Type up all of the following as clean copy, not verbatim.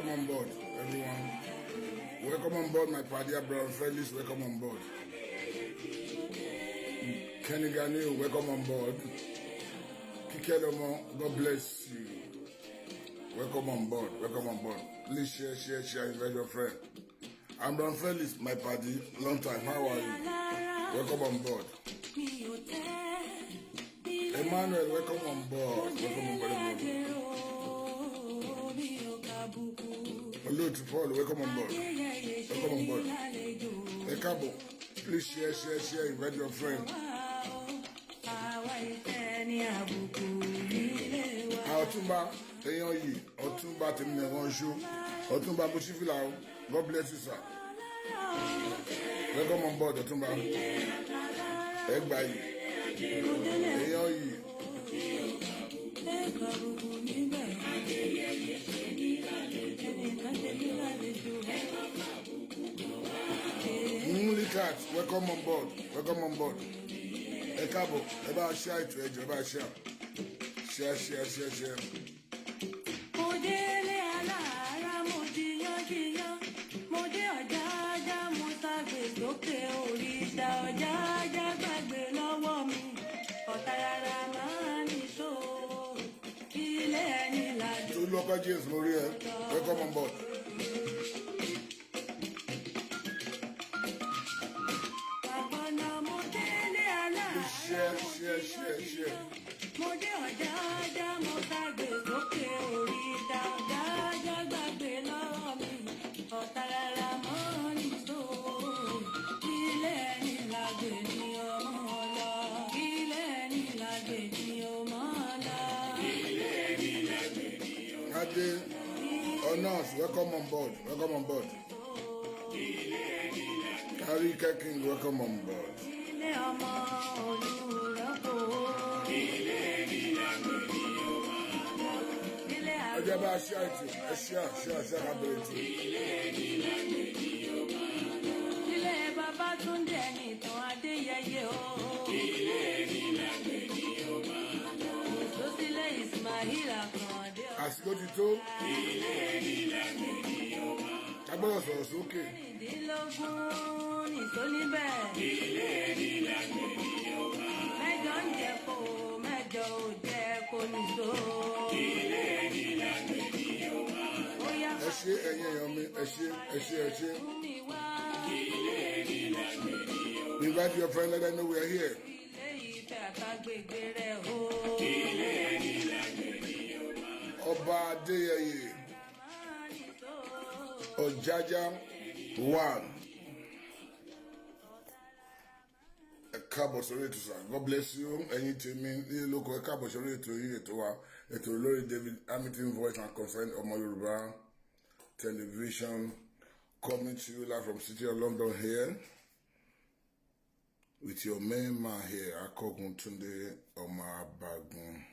Welcome on board, everyone. Welcome on board, my paddy Abraham Felix. Welcome on board. Kenny Ganiu, welcome on board. Kikelomo, God bless you. Welcome on board. Welcome on board. Please share, share, share. Invite your friend. Abraham Felix, my paddy, long time. How are you? Welcome on board. Emmanuel, welcome on board. Welcome on board, everyone. Olóòtú Paul, welcome on board. Welcome on board. Ẹ káàbọ̀. Please share, share, share. Invite your friend. Ọ̀túnba èèyàn yìí, Ọ̀túnba tèmi nìkan ṣó. Ọ̀túnba mo ṣí fìlà o. God bless you, sir. Welcome on board, Ọ̀túnba. Ẹ gbà yìí. Èèyàn yìí. Mulikat, welcome on board. Welcome on board. Ẹ káàbọ̀, ẹ bá share ètò, ẹ jọ̀ọ́, ẹ bá share. Share, share, share, share. Mo délé alára, mo jiyán jiyán, mo dé ọ̀jájá, mo ságbè sókè òrìṣà ọ̀jájá gbàgbé lọ́wọ́ mi ọ̀tàràrà máa nìṣó ilé ẹni làjò. Tolúlọ́pẹ́ James, mo rí ẹ. Welcome on board. Àgbọ̀nà mo délé alára Please share, mo share, jiyán share, share. jiyán, mo dé ọ̀jájá, mo ságbè sókè òrìṣà ọ̀jájá gbàgbé lọ́wọ́ mi ọ̀tàràrà máa nìṣó ilé ẹni làgbè ní ọmọ lọ, ilé ẹni làgbè ní ọmọ lọ. Adé Onas, welcome on board. Welcome on board. Arike King, welcome on board. Ilé ọmọ olùrọ́pò. Ilé Ẹ jẹ́ bá a share ètò, ẹ share, share, share, ká bẹ̀rẹ̀ ètò. Ilé Babátúndé ẹnìtàn Adéyẹyẹ o. Ìsọsílẹ̀ Ismail Akàndé. Àsìkò ti tó. A gbọ́dọ̀ sọ̀rọ̀ sókè. Mẹ́rìndínlógún nìṣó níbẹ̀. Mẹ́jọ ń jẹ kó, mẹ́jọ ò jẹ kó nìṣó. Ó yá. Ẹ ṣé, ẹ̀yin èèyàn mi, ẹ ṣé, ẹ ṣé, ẹ ṣé. Fún mi wá. Invite your friend, let them know we are here. Ilé Ifẹ̀ àtàgbègbè rẹ̀ o. Ọba Adéyẹyè Máa nìṣó. Ọ̀jájá one. Ẹ káàbọ̀ sórí ètò sir. God bless you. Ẹ̀yin tèmi ní lóko, ẹ káàbọ̀ sórí ètò yìí, ètò wa, ètò lórí David Hamilton Voice and Concern Ọmọ Yorùbá Television, coming to you live from City of London here with your main man here, Akọgun Túndé Ọmọ Abagun.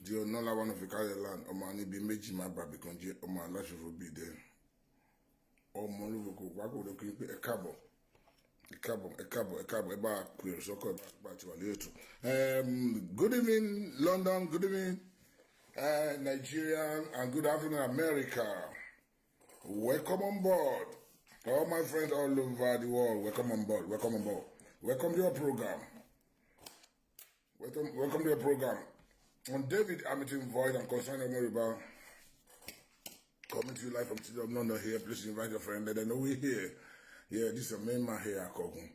The Onola one of Ikale land, ọmọ níbi méjì má bàbí kan jẹ́, ọmọ aláṣọfọ bíi dẹ. Ọmọ olúfokò pákó ló kí n pé ẹ káàbọ̀, ẹ káàbọ̀, ẹ káàbọ̀, ẹ káàbọ̀, ẹ bá pèrò sọ́kọ̀, ẹ bá ti wà lórí ètò. Good evening, London, good evening, Nigeria, and good afternoon, America. Welcome on board. All my friends all over the world, welcome on board, welcome on board. Welcome to your program. Welcome, welcome to your program. On David Hamilton Voice and Concern Ọmọ Yorùbá, coming to you live from City of London here. Please invite your friend, let them know we're here. Yeah, this is your main man here, Akogun.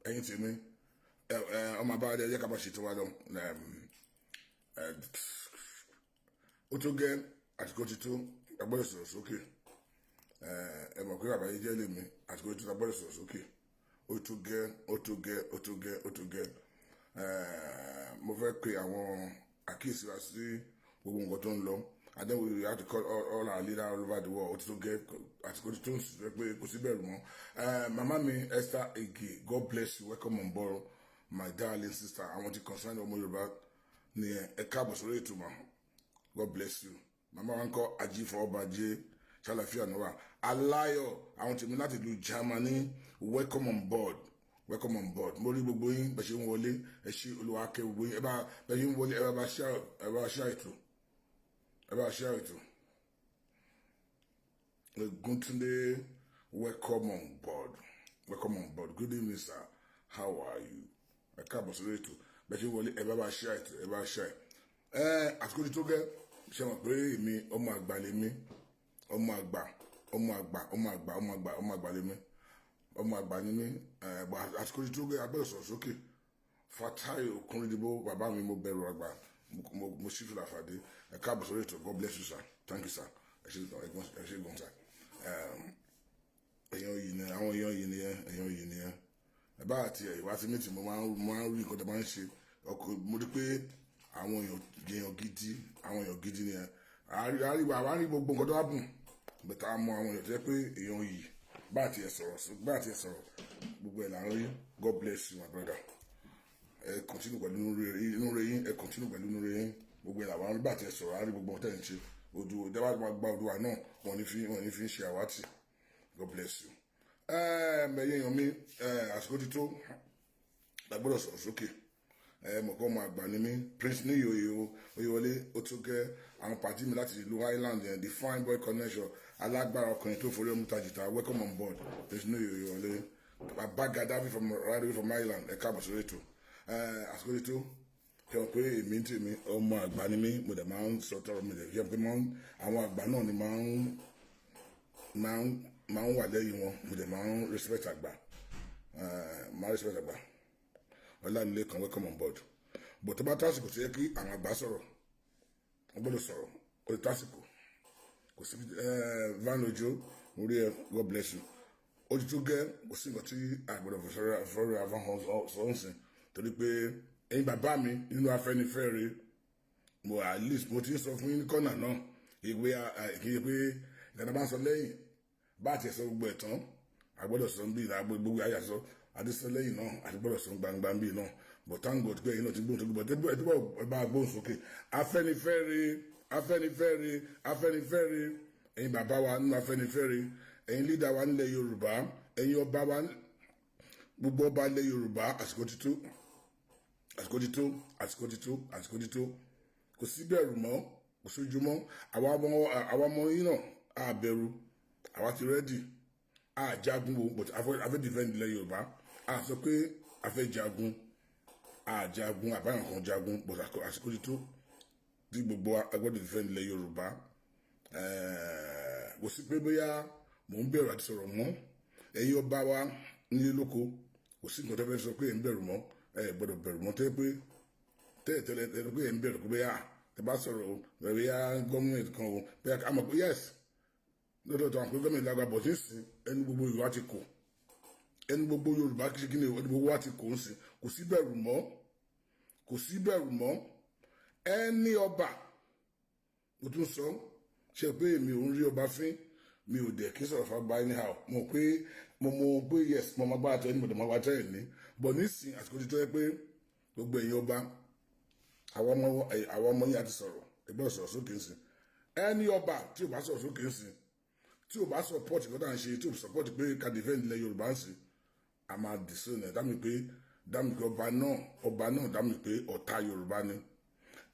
Ẹ̀yin tèmi, ọmọ abáwádé, ẹ jẹ́ ká bá ṣètò wa lọ. Ó tó gẹ́, àsìkò ti tó, a gbọ́dọ̀ sọ̀rọ̀ sókè. Ẹ mọ̀ pé bàbá yìí jẹ́ lèmi, àsìkò ti tó, a gbọ́dọ̀ sọ̀rọ̀ sókè. Ó tó gẹ́, ó tó gẹ́, ó tó gẹ́, ó tó gẹ́. Mo fẹ́ pe àwọn àkíyèsí wa sí gbogbo nǹkan tó ń lọ, and then we have to call all our leaders all over the world. Ó ti tó gẹ́, àsìkò ti tó ń sọ pé kò sí bẹ̀rù mọ́. Màmá mi Esther Ige, God bless you, welcome on board, my darling sister. Àwọn tí Concern Ọmọ Yorùbá ni ẹ káàbọ̀ sórí ètò mọ́. God bless you. Màmá wa ń kọ́ ajífọ́ ṣàlàfíà náà wà aláyọ̀. Àwọn tèmi láti ìlú Germany, welcome on board. Welcome on board. Mo rí gbogbo yín bẹ́ẹ̀ ṣe ń wọlé. Ẹ ṣé, Olúwa kẹ́ gbogbo yín. Ẹ bá bẹ́ẹ̀ ṣe ń wọlé, ẹ bá share ètò, ẹ bá share ètò. Oguntunde, welcome on board, welcome on board. Good evening, sir. How are you? Ẹ káàbọ̀ sórí ètò. Bẹ́ẹ̀ ṣe ń wọlé, ẹ bá bá share ètò, ẹ bá share. Ẹ àsìkò tí tó gẹ́. Ṣe mọ̀ pé èmi, ọmọ àgbà lèmi, ọmọ àgbà, ọmọ àgbà, ọmọ àgbà, ọmọ àgbà, ọmọ àgbà lèmi, ọmọ àgbà ni mí. Àsìkò tí tó gẹ́, agbọ́dọ̀ sọ̀rọ̀ sókè. Fatai Okunridibo, bàbá mi, mo bẹ̀rù àgbà, mo ṣí fìlà fàdé. Ẹ káàbọ̀ sórí ètò. God bless you, sir. Thank you, sir. Ẹ ṣé, ẹ ṣé gan, sir. Èèyàn yìí ni àwọn èèyàn yìí nìyẹn, èèyàn yìí nìyẹn. Ẹ bá àti ìwà tí mi tì, mo máa ń rí nǹkan tó máa ń ṣe ọkọ. Mo rí pé àwọn èèyàn gidi, àwọn èèyàn gidi nìyẹn. Àárí gbogbo nǹkan tó wà bùn bẹ̀tà mọ àwọn èèyàn tó yẹ pé èèyàn yìí bá àti ẹ̀ sọ̀rọ̀, bá àti ẹ̀ sọ̀rọ̀, gbogbo ẹ̀ là ń rí. God bless you, my brother. Ẹ continue pẹ̀lú inú rẹ yín, ẹ continue pẹ̀lú inú rẹ yín. Gbogbo ẹ̀ làwọn bá àti ẹ̀ sọ̀rọ̀, àárí gbogbo ọ̀tẹ̀ ń ṣe odò ìdábàá máa gba odò wa náà, wọ́n ní fi ń ṣe àwátì. God bless you. Ẹ̀yin èèyàn mi, àsìkò ti tó la gbọ́dọ̀ sọ̀rọ̀ sókè. Mọ̀ kọ́ ọmọ àgbà ni mí. Prince ní ìyòyè Oyèwọlé, ó tó gẹ́. Àwọn pàtí mi láti ìlú Ireland yẹn, the Fine Boy Connection, alágbára ọkùnrin tó forí ọmú tajìta. Welcome on board, Prince ní Oyèwọlé. Bàbá Gaddafi from right away from Ireland, ẹ káàbọ̀ sórí ètò. Àsìkò ti tó. Ṣe wọn pé èmi ń tèmi, ọmọ àgbà ni mí, mo dẹ̀ máa ń sọ tọrọ mi dẹ̀ ṣe pé àwọn àgbà náà ni máa ń wà lẹ́yìn wọn. Mo dẹ̀ máa ń respect àgbà, máa ń respect àgbà. Ọlámilékan, welcome on board. But tó bá tásìkò tó yẹ kí àwọn àgbà sọ̀rọ̀, wọ́n gbọ́dọ̀ sọ̀rọ̀. Ó ti tásìkò. Kò sí Van Ojo, mo rí ẹ. God bless you. Ó ti tó gẹ́. Kò sí nǹkan tí àgbọ̀dọ̀ fọ́rọ̀ àwọn sọ̀nsìn, torí pé ẹ̀yin bàbá mi nínú Afẹ́nifẹ́re, mo at least mo ti ń sọ fún yín ní kọ́nà náà ìwé, kì í ṣe pé ìdáná bá ń sọ lẹ́yìn bá àti ẹ̀sọ́ gbogbo ẹ̀ tán, àgbọ́dọ̀ sọ bí ìlà gbogbo ayé àsọ àdísọ lẹ́yìn náà, àti gbọ́dọ̀ sọ gbangba bí náà. But thank God pé ẹ̀yin náà ti gbóhùn sókè. But ẹ túbọ̀ bá gbóhùn sókè. Afẹ́nifẹ́re, Afẹ́nifẹ́re, Afẹ́nifẹ́re, ẹ̀yin bàbá wa nínú Afẹ́nifẹ́re, ẹ̀yin leader wa nílẹ̀ Yorùbá, ẹ̀yin ọba wa, gbogbo ọba ilẹ̀ Yorùbá, àsìkò ti tó, àsìkò ti tó, àsìkò ti tó, àsìkò ti tó. Kò sí bẹ̀rù mọ́, kò sójú mọ́. Àwa ọmọ yín náà á bẹ̀rù. Àwa ti ready. Á jagun o, but a fẹ́ defend ilẹ̀ Yorùbá. A sọ pé a fẹ́ jagun, a jagun àbáyọ̀ kan jagun, but àsìkò ti tó tí gbogbo a gbọ́dọ̀ defend ilẹ̀ Yorùbá. Kò sí pé bóyá mò ń bẹ̀rù àti sọ̀rọ̀ mọ́. Ẹ̀yin ọba wa nílé lóko, kò sí nǹkan tó fẹ́ sọ pé ẹ̀ ń bẹ̀rù mọ́. Ẹ gbọ́dọ̀ bẹ̀rù mọ́. Tẹ́ pé tẹ́lẹ̀ tẹ́lẹ̀ tẹ́lẹ̀ pé ẹ̀ ń bẹ̀rù pé bóyá tẹ́ bá sọ̀rọ̀ o, bóyá gọ́ọ̀mẹ̀ntì kan o, bóyá àmọ̀ pé yes, lọ́dọ̀ tó àwọn pé gọ́ọ̀mẹ̀ntì lágbà bọ̀ sí sìn. Ẹnu gbogbo Yorùbá ti kò, ẹnu gbogbo Yorùbá kí ni, ẹnu gbogbo wa ti kò ń sìn. Kò sí bẹ̀rù mọ́, kò sí bẹ̀rù mọ́. Ẹni ọba, mo tún sọ ṣe pé èmi ò ń rí ọba fín, mi ò dẹ̀ kí sọ̀rọ̀ fagba anyhow. Mo pé mo mọ pé yes, mo máa gbára tẹ́ ẹni, mo dẹ̀ máa gbára tẹ́ ẹ̀ ní. But nísìn, àsìkò tí tó yẹ pé gbogbo ẹ̀yin ọba, àwọn ọmọ yín àti sọ̀rọ̀, ẹgbẹ́ sọ̀rọ̀ sókè ń sìn. Ẹni ọba tí ò bá sọ̀rọ̀ sókè ń sìn, tí ò bá support nǹkan tá à ń ṣe, tí ò support pé ká defend ilẹ̀ Yorùbá ń sìn, a máa disown ẹ̀. Dámi pé ọba náà dámi pé ọ̀tá Yorùbá ni.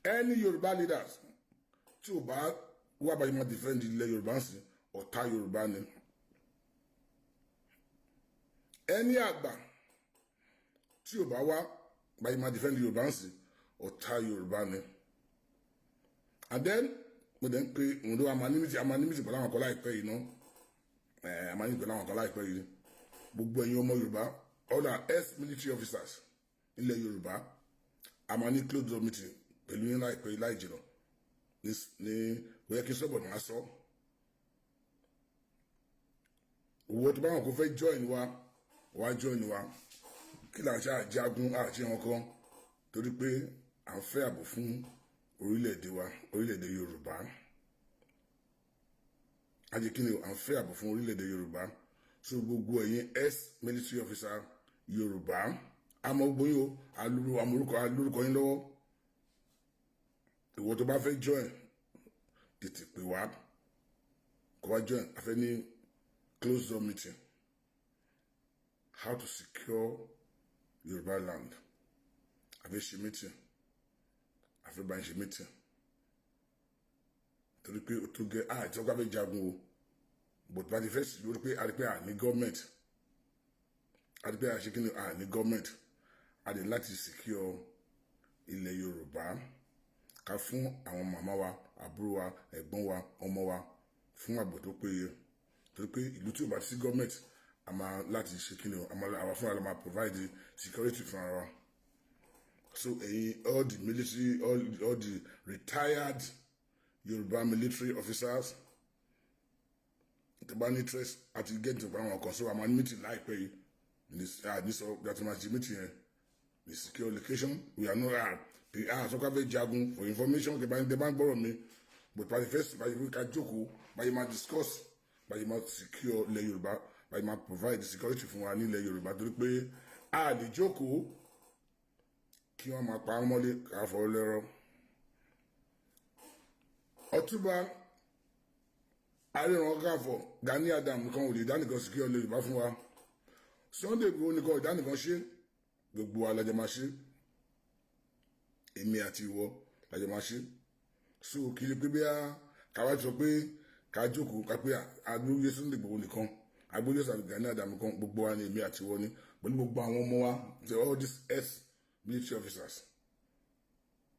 Any Yorùbá leaders tí ò bá wá bá yìí máa defend ilẹ̀ Yorùbá ń sìn, ọ̀tá Yorùbá ni. Ẹni àgbà tí ò bá wá bá yìí máa defend Yorùbá ń sìn, ọ̀tá Yorùbá ni. And then mo dẹ̀ ń pe òun ló àmà ní meeting pẹ̀lú àwọn kan láìpẹ́ yìí náà. Àmà ní pẹ̀lú àwọn kan láìpẹ́ yìí. Gbogbo ẹ̀yin ọmọ Yorùbá, all our ex military officers ilẹ̀ Yorùbá, àmà ní closed door meeting pẹ̀lú yín láìpẹ́ yìí, láì jìnnà. Ní kò yẹ kí sọ́bọ̀ máa sọ owó tó bá wọn kó fẹ́ join wa, wá join wa. Kí là ń ṣe? Àjagun àti wọn kan, torí pé à ń fẹ́ ààbò fún orílẹ̀-èdè wa, orílẹ̀-èdè Yorùbá. Ajé kí ni à ń fẹ́ ààbò fún orílẹ̀-èdè Yorùbá. So gbogbo ẹ̀yin ex military officer Yorùbá, àmọ́ gbogbo yín o, àmọ́ alórúkọ yín lọ́wọ́. Ìwọ tó bá fẹ́ join, tètè pè wá kó wá join. A fẹ́ ní closed door meeting, how to secure Yorùbá land. A fẹ́ ṣe meeting, a fẹ́ bá ń ṣe meeting, torí pé ó tó gẹ́. Àti ọgbà fẹ́ jagun o, but bá ti fẹ́ sí lórí pé a rí pé à ní government, a rí pé a ṣe kí ni, à ní government, a lè láti secure ilẹ̀ Yorùbá, ká fún àwọn màmá wa, àbúrò wa, ẹ̀gbọ́n wa, ọmọ wa fún ààbò tó péye, torí pé ìlú tí ò bá sí government, a máa láti ṣe kí ni o, a máa àwa fúnra la máa provide security fún ara wa. So ẹ̀yin all the military, all the retired Yorùbá military officers tó bá ní interest àti get to àwọn kan, so a máa ní meeting láìpẹ́ yìí ní sọ láti máa ṣe meeting yẹn, the secure location. We are not sọ fẹ́ jagun, for information tẹ bá ń gbọ́rọ̀ mi, but by the first by the ká jókòó, báyìí máa discuss, báyìí máa secure ilẹ̀ Yorùbá, báyìí máa provide security fún wa ní ilẹ̀ Yorùbá, torí pé a lè jókòó kí wọ́n máa pa á mọ́lé, ká fọwọ́ lẹ́rọ̀. Ọ̀túnba Ààrẹ Kakanfò Gani Adams kan ò lè dánìkan secure ilẹ̀ Yorùbá fún wa. Sunday Igboho nìkan ò dánìkan ṣe. Gbogbo wa la jọ máa ṣe, èmi àti ìwọ la jọ máa ṣe. So kì í ṣe pé bí a káwá sọ pé ká jókòó, ká pé agbóyè Sunday Igboho nìkan, agbóyè Gani Adams nìkan. Gbogbo wa ni, èmi àti ìwọ ni, pẹ̀lú gbogbo àwọn ọmọ wa, all these ex military officers.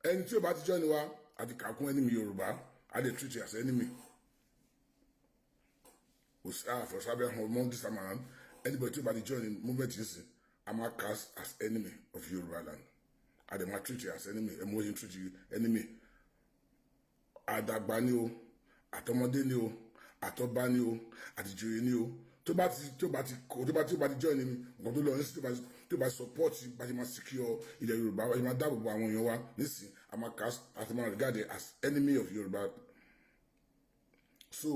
Ẹni tí ó bá ti join wa, àti kàkún enemy Yorùbá, a lè treat as enemy. Kò sí àfọ̀sábẹ́ hàn mọ́ this time around. Anybody tí ó bá ti join movement yìí sí, a máa cast as enemy of Yorùbá land, a dẹ̀ máa treat as enemy. Ẹ mọ̀ ṣe treat enemy. Àdàgbà ni o, àtọmọdé ni o, àtọba ni o, àtìjòyè ni o, tó bá ti join mi, nǹkan tó lọ ní sí, tó bá support bá ti máa secure ilẹ̀ Yorùbá, bá ti máa dáàbò bo àwọn èèyàn wa nísìn, a máa cast àti máa regard as enemy of Yorùbá. So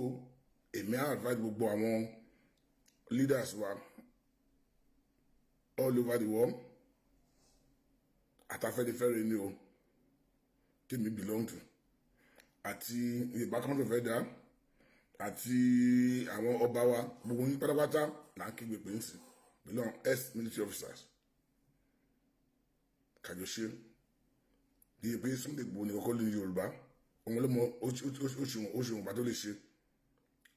èmi á advise gbogbo àwọn leaders wa all over the world, àtAfẹ́nifẹ́re ni o, tèmi belong to, àti Yorùbá kan tó fẹ́ dá, àti àwọn ọba wa, gbogbo yín pátápátá là ń kígbe pé ń sìn pẹ̀lú àwọn ex military officers, kàjọ ṣe bí pé Sunday Igboho ní kọ́kọ́ lórí Yorùbá. Òun ló mọ ó ṣe wọn bá tó lè ṣe.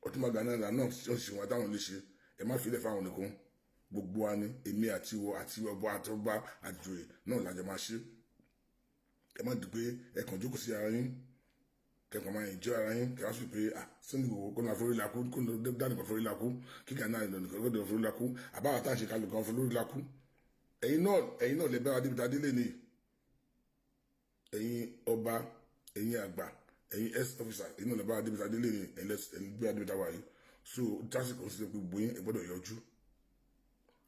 Ọ̀túnba Gani Adams náà ó ṣe wọn táwọn lè ṣe. Ẹ má filẹ̀ fáwọn nìkan. Gbogbo wa ni, èmi àti ìwọ àti ọba àtọba àjòyè náà lájọ máa ṣe. Ẹ má dùn pé ẹ kàn jókòó sí ara yín, kẹkọọ máa enjoy ara yín, kẹ wá sí pé, ah, Sunday Igboho kó máa forí lakú, kó dání kan forí lakú, kíkà náà lọ nìkan kó dé forí lakú, àbáwá tá à ń ṣe kálù kan forí lakú. Ẹ̀yin náà lè bá wa débi tá a délé ni. Ẹ̀yin ọba, ẹ̀yin àgbà, ẹ̀yin ex officer, ẹ̀yin náà lè bá wa débi tá a délé ni. Ẹ̀yin gbé wa débi tá a wà yìí. So tásìkò sí pé gbogbo yín, ẹ gbọ́dọ̀ yọjú.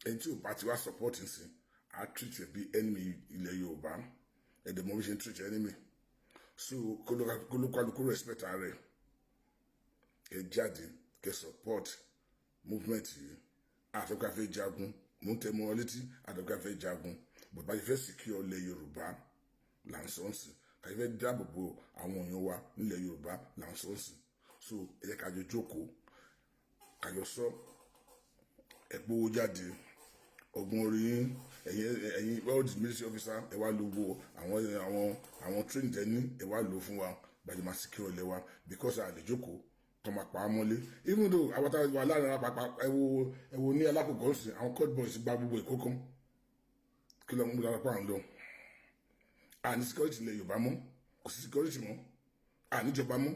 Ẹni tí ò bá ti wá support nsìn, á treat ẹ bí enemy ilẹ̀ Yorùbá. Ẹ̀ dẹ̀ mọ̀ bí ṣe ń treat enemy. So kólúkálukú respect ara ẹ. Ẹ jáde, kẹ support movement yìí. Àtọ́ká fẹ́ jagun, mò ń tẹ mọ́ ọ létí, àtọ́ká fẹ́ jagun, bàbá yìí fẹ́ secure ilẹ̀ Yorùbá là ń sọ ń sìn, kàyí fẹ́ dáàbò bo àwọn èèyàn wa nílẹ̀ Yorùbá là ń sọ ń sìn. So ẹ jẹ́ ká jọ jókòó, ká jọ sọ. Ẹ gbówó jáde, ọgbọ́n orí yín. Ẹ̀yin all the military officer, ẹ wá lo wo àwọn train tẹ ní, ẹ wá lò fún wa gbàdé máa secure ilẹ̀ wa, because a lè jókòó kọ́ máa pa á mọ́lé, even though àwọn táwọn wà láàrin ara pàpà. Ẹ wo ní Alákòókò sí, àwọn cult boys gba gbogbo ìkókó. Kí ló ń mú lára pa à ń lọ? À ní security ilẹ̀ Yorùbá mọ́, kò sí security mọ́, à níjọba mọ́.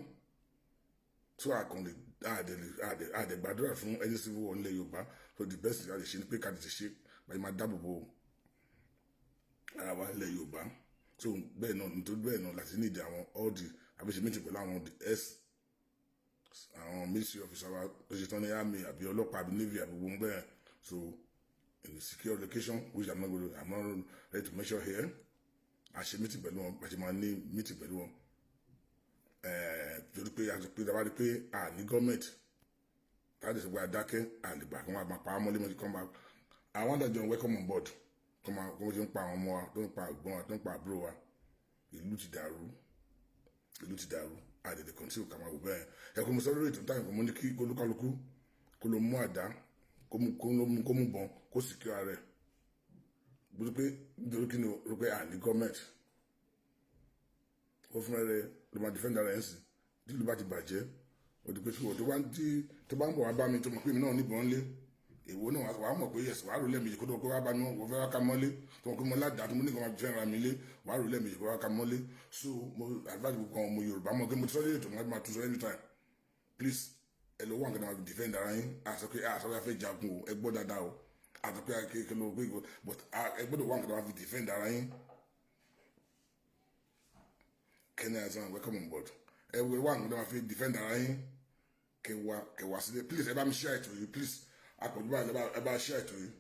So àkànlè àdè gbàdúrà fún ẹni civil war nílẹ̀ Yorùbá. So the best thing a lè ṣe ni pé ká tètè ṣe báyìí, máa dáàbò bo ara wa nílẹ̀ Yorùbá. So bẹ́ẹ̀ náà, nítorí bẹ́ẹ̀ náà láti nídìí àwọn all the àbíṣe meeting pẹ̀lú àwọn the ex àwọn military officer wa tó ṣe tán ní army àbí ọlọ́pàá àbí navy àbí gbogbo bẹ́ẹ̀. So in a secure location, which I'm not ready to mention here, a ṣe meeting pẹ̀lú wọn, àti máa ní meeting pẹ̀lú wọn, torí pé àti pé dábàá rí pé à ní gọ́ọ̀mẹ̀ntì táàdì sọ pé adákẹ́ àlègbà kí wọ́n máa pa á mọ́lé mọ́lé kọ́ máa àwọn adájọ́ welcome on board, kọ́ máa kọ́ ti ń pa àwọn ọmọ wa, tó ń pa àgbọn wa, tó ń pa àbúrò wa. Ìlú ti dàrú, ìlú ti dàrú. Àdèdè continue kà máa wò bẹ́ẹ̀. Ẹ kò mọ sọ lórí ètò táyà kò mọ ní kí olúkálukú kó ló mú àdá, kó mú bọn, kó sì kí ara rẹ̀. Gbọ́dọ̀ pé nítorí kí ni o rò pé à ní gọ́ọ̀mẹ̀ntì ó fún ẹ ló máa defend ara ẹ̀ sìn. Tí ìlú bá ti bàjẹ́, ó di pé tí wọ́n tó bá ń tí tó bá ń bọ̀ wá bá mi, tó mọ̀ pé èmi náà níbọn lé, èwo náà wàá mọ̀ pé yes, wàá rò lẹ́ẹ̀mejì kó tó pé wá bá mi. Wọ́n fẹ́ wá ká mọ́lé, tó mọ̀ pé mo ládàá tó mo ní nǹkan máa fi fẹ́ ra mi lé, wàá rò lẹ́ẹ̀mejì kó wá ká mọ́lé. So mo advise gbogbo àwọn ọmọ Yorùbá mọ̀ pé mo ti sọ lórí ètò, mo máa tún sọ anytime. Please, ẹ lọ wá nǹkan náà defend ara yín. Àṣọ pé àṣọ pé a fẹ́ jagun o, ẹ gbọ́ dáadáa o. Àti pé kékeré ló pé, but ẹ gbọ́dọ̀ wá nǹkan náà fi defend ara yín. Kenny Azan, welcome on board. Ẹ wá nǹkan náà fi defend ara yín. Kẹwàá kẹwàá sílẹ̀. Please, ẹ bá mi share ètò yìí, please. Àpọ̀jù báyìí, ẹ bá share ètò yìí,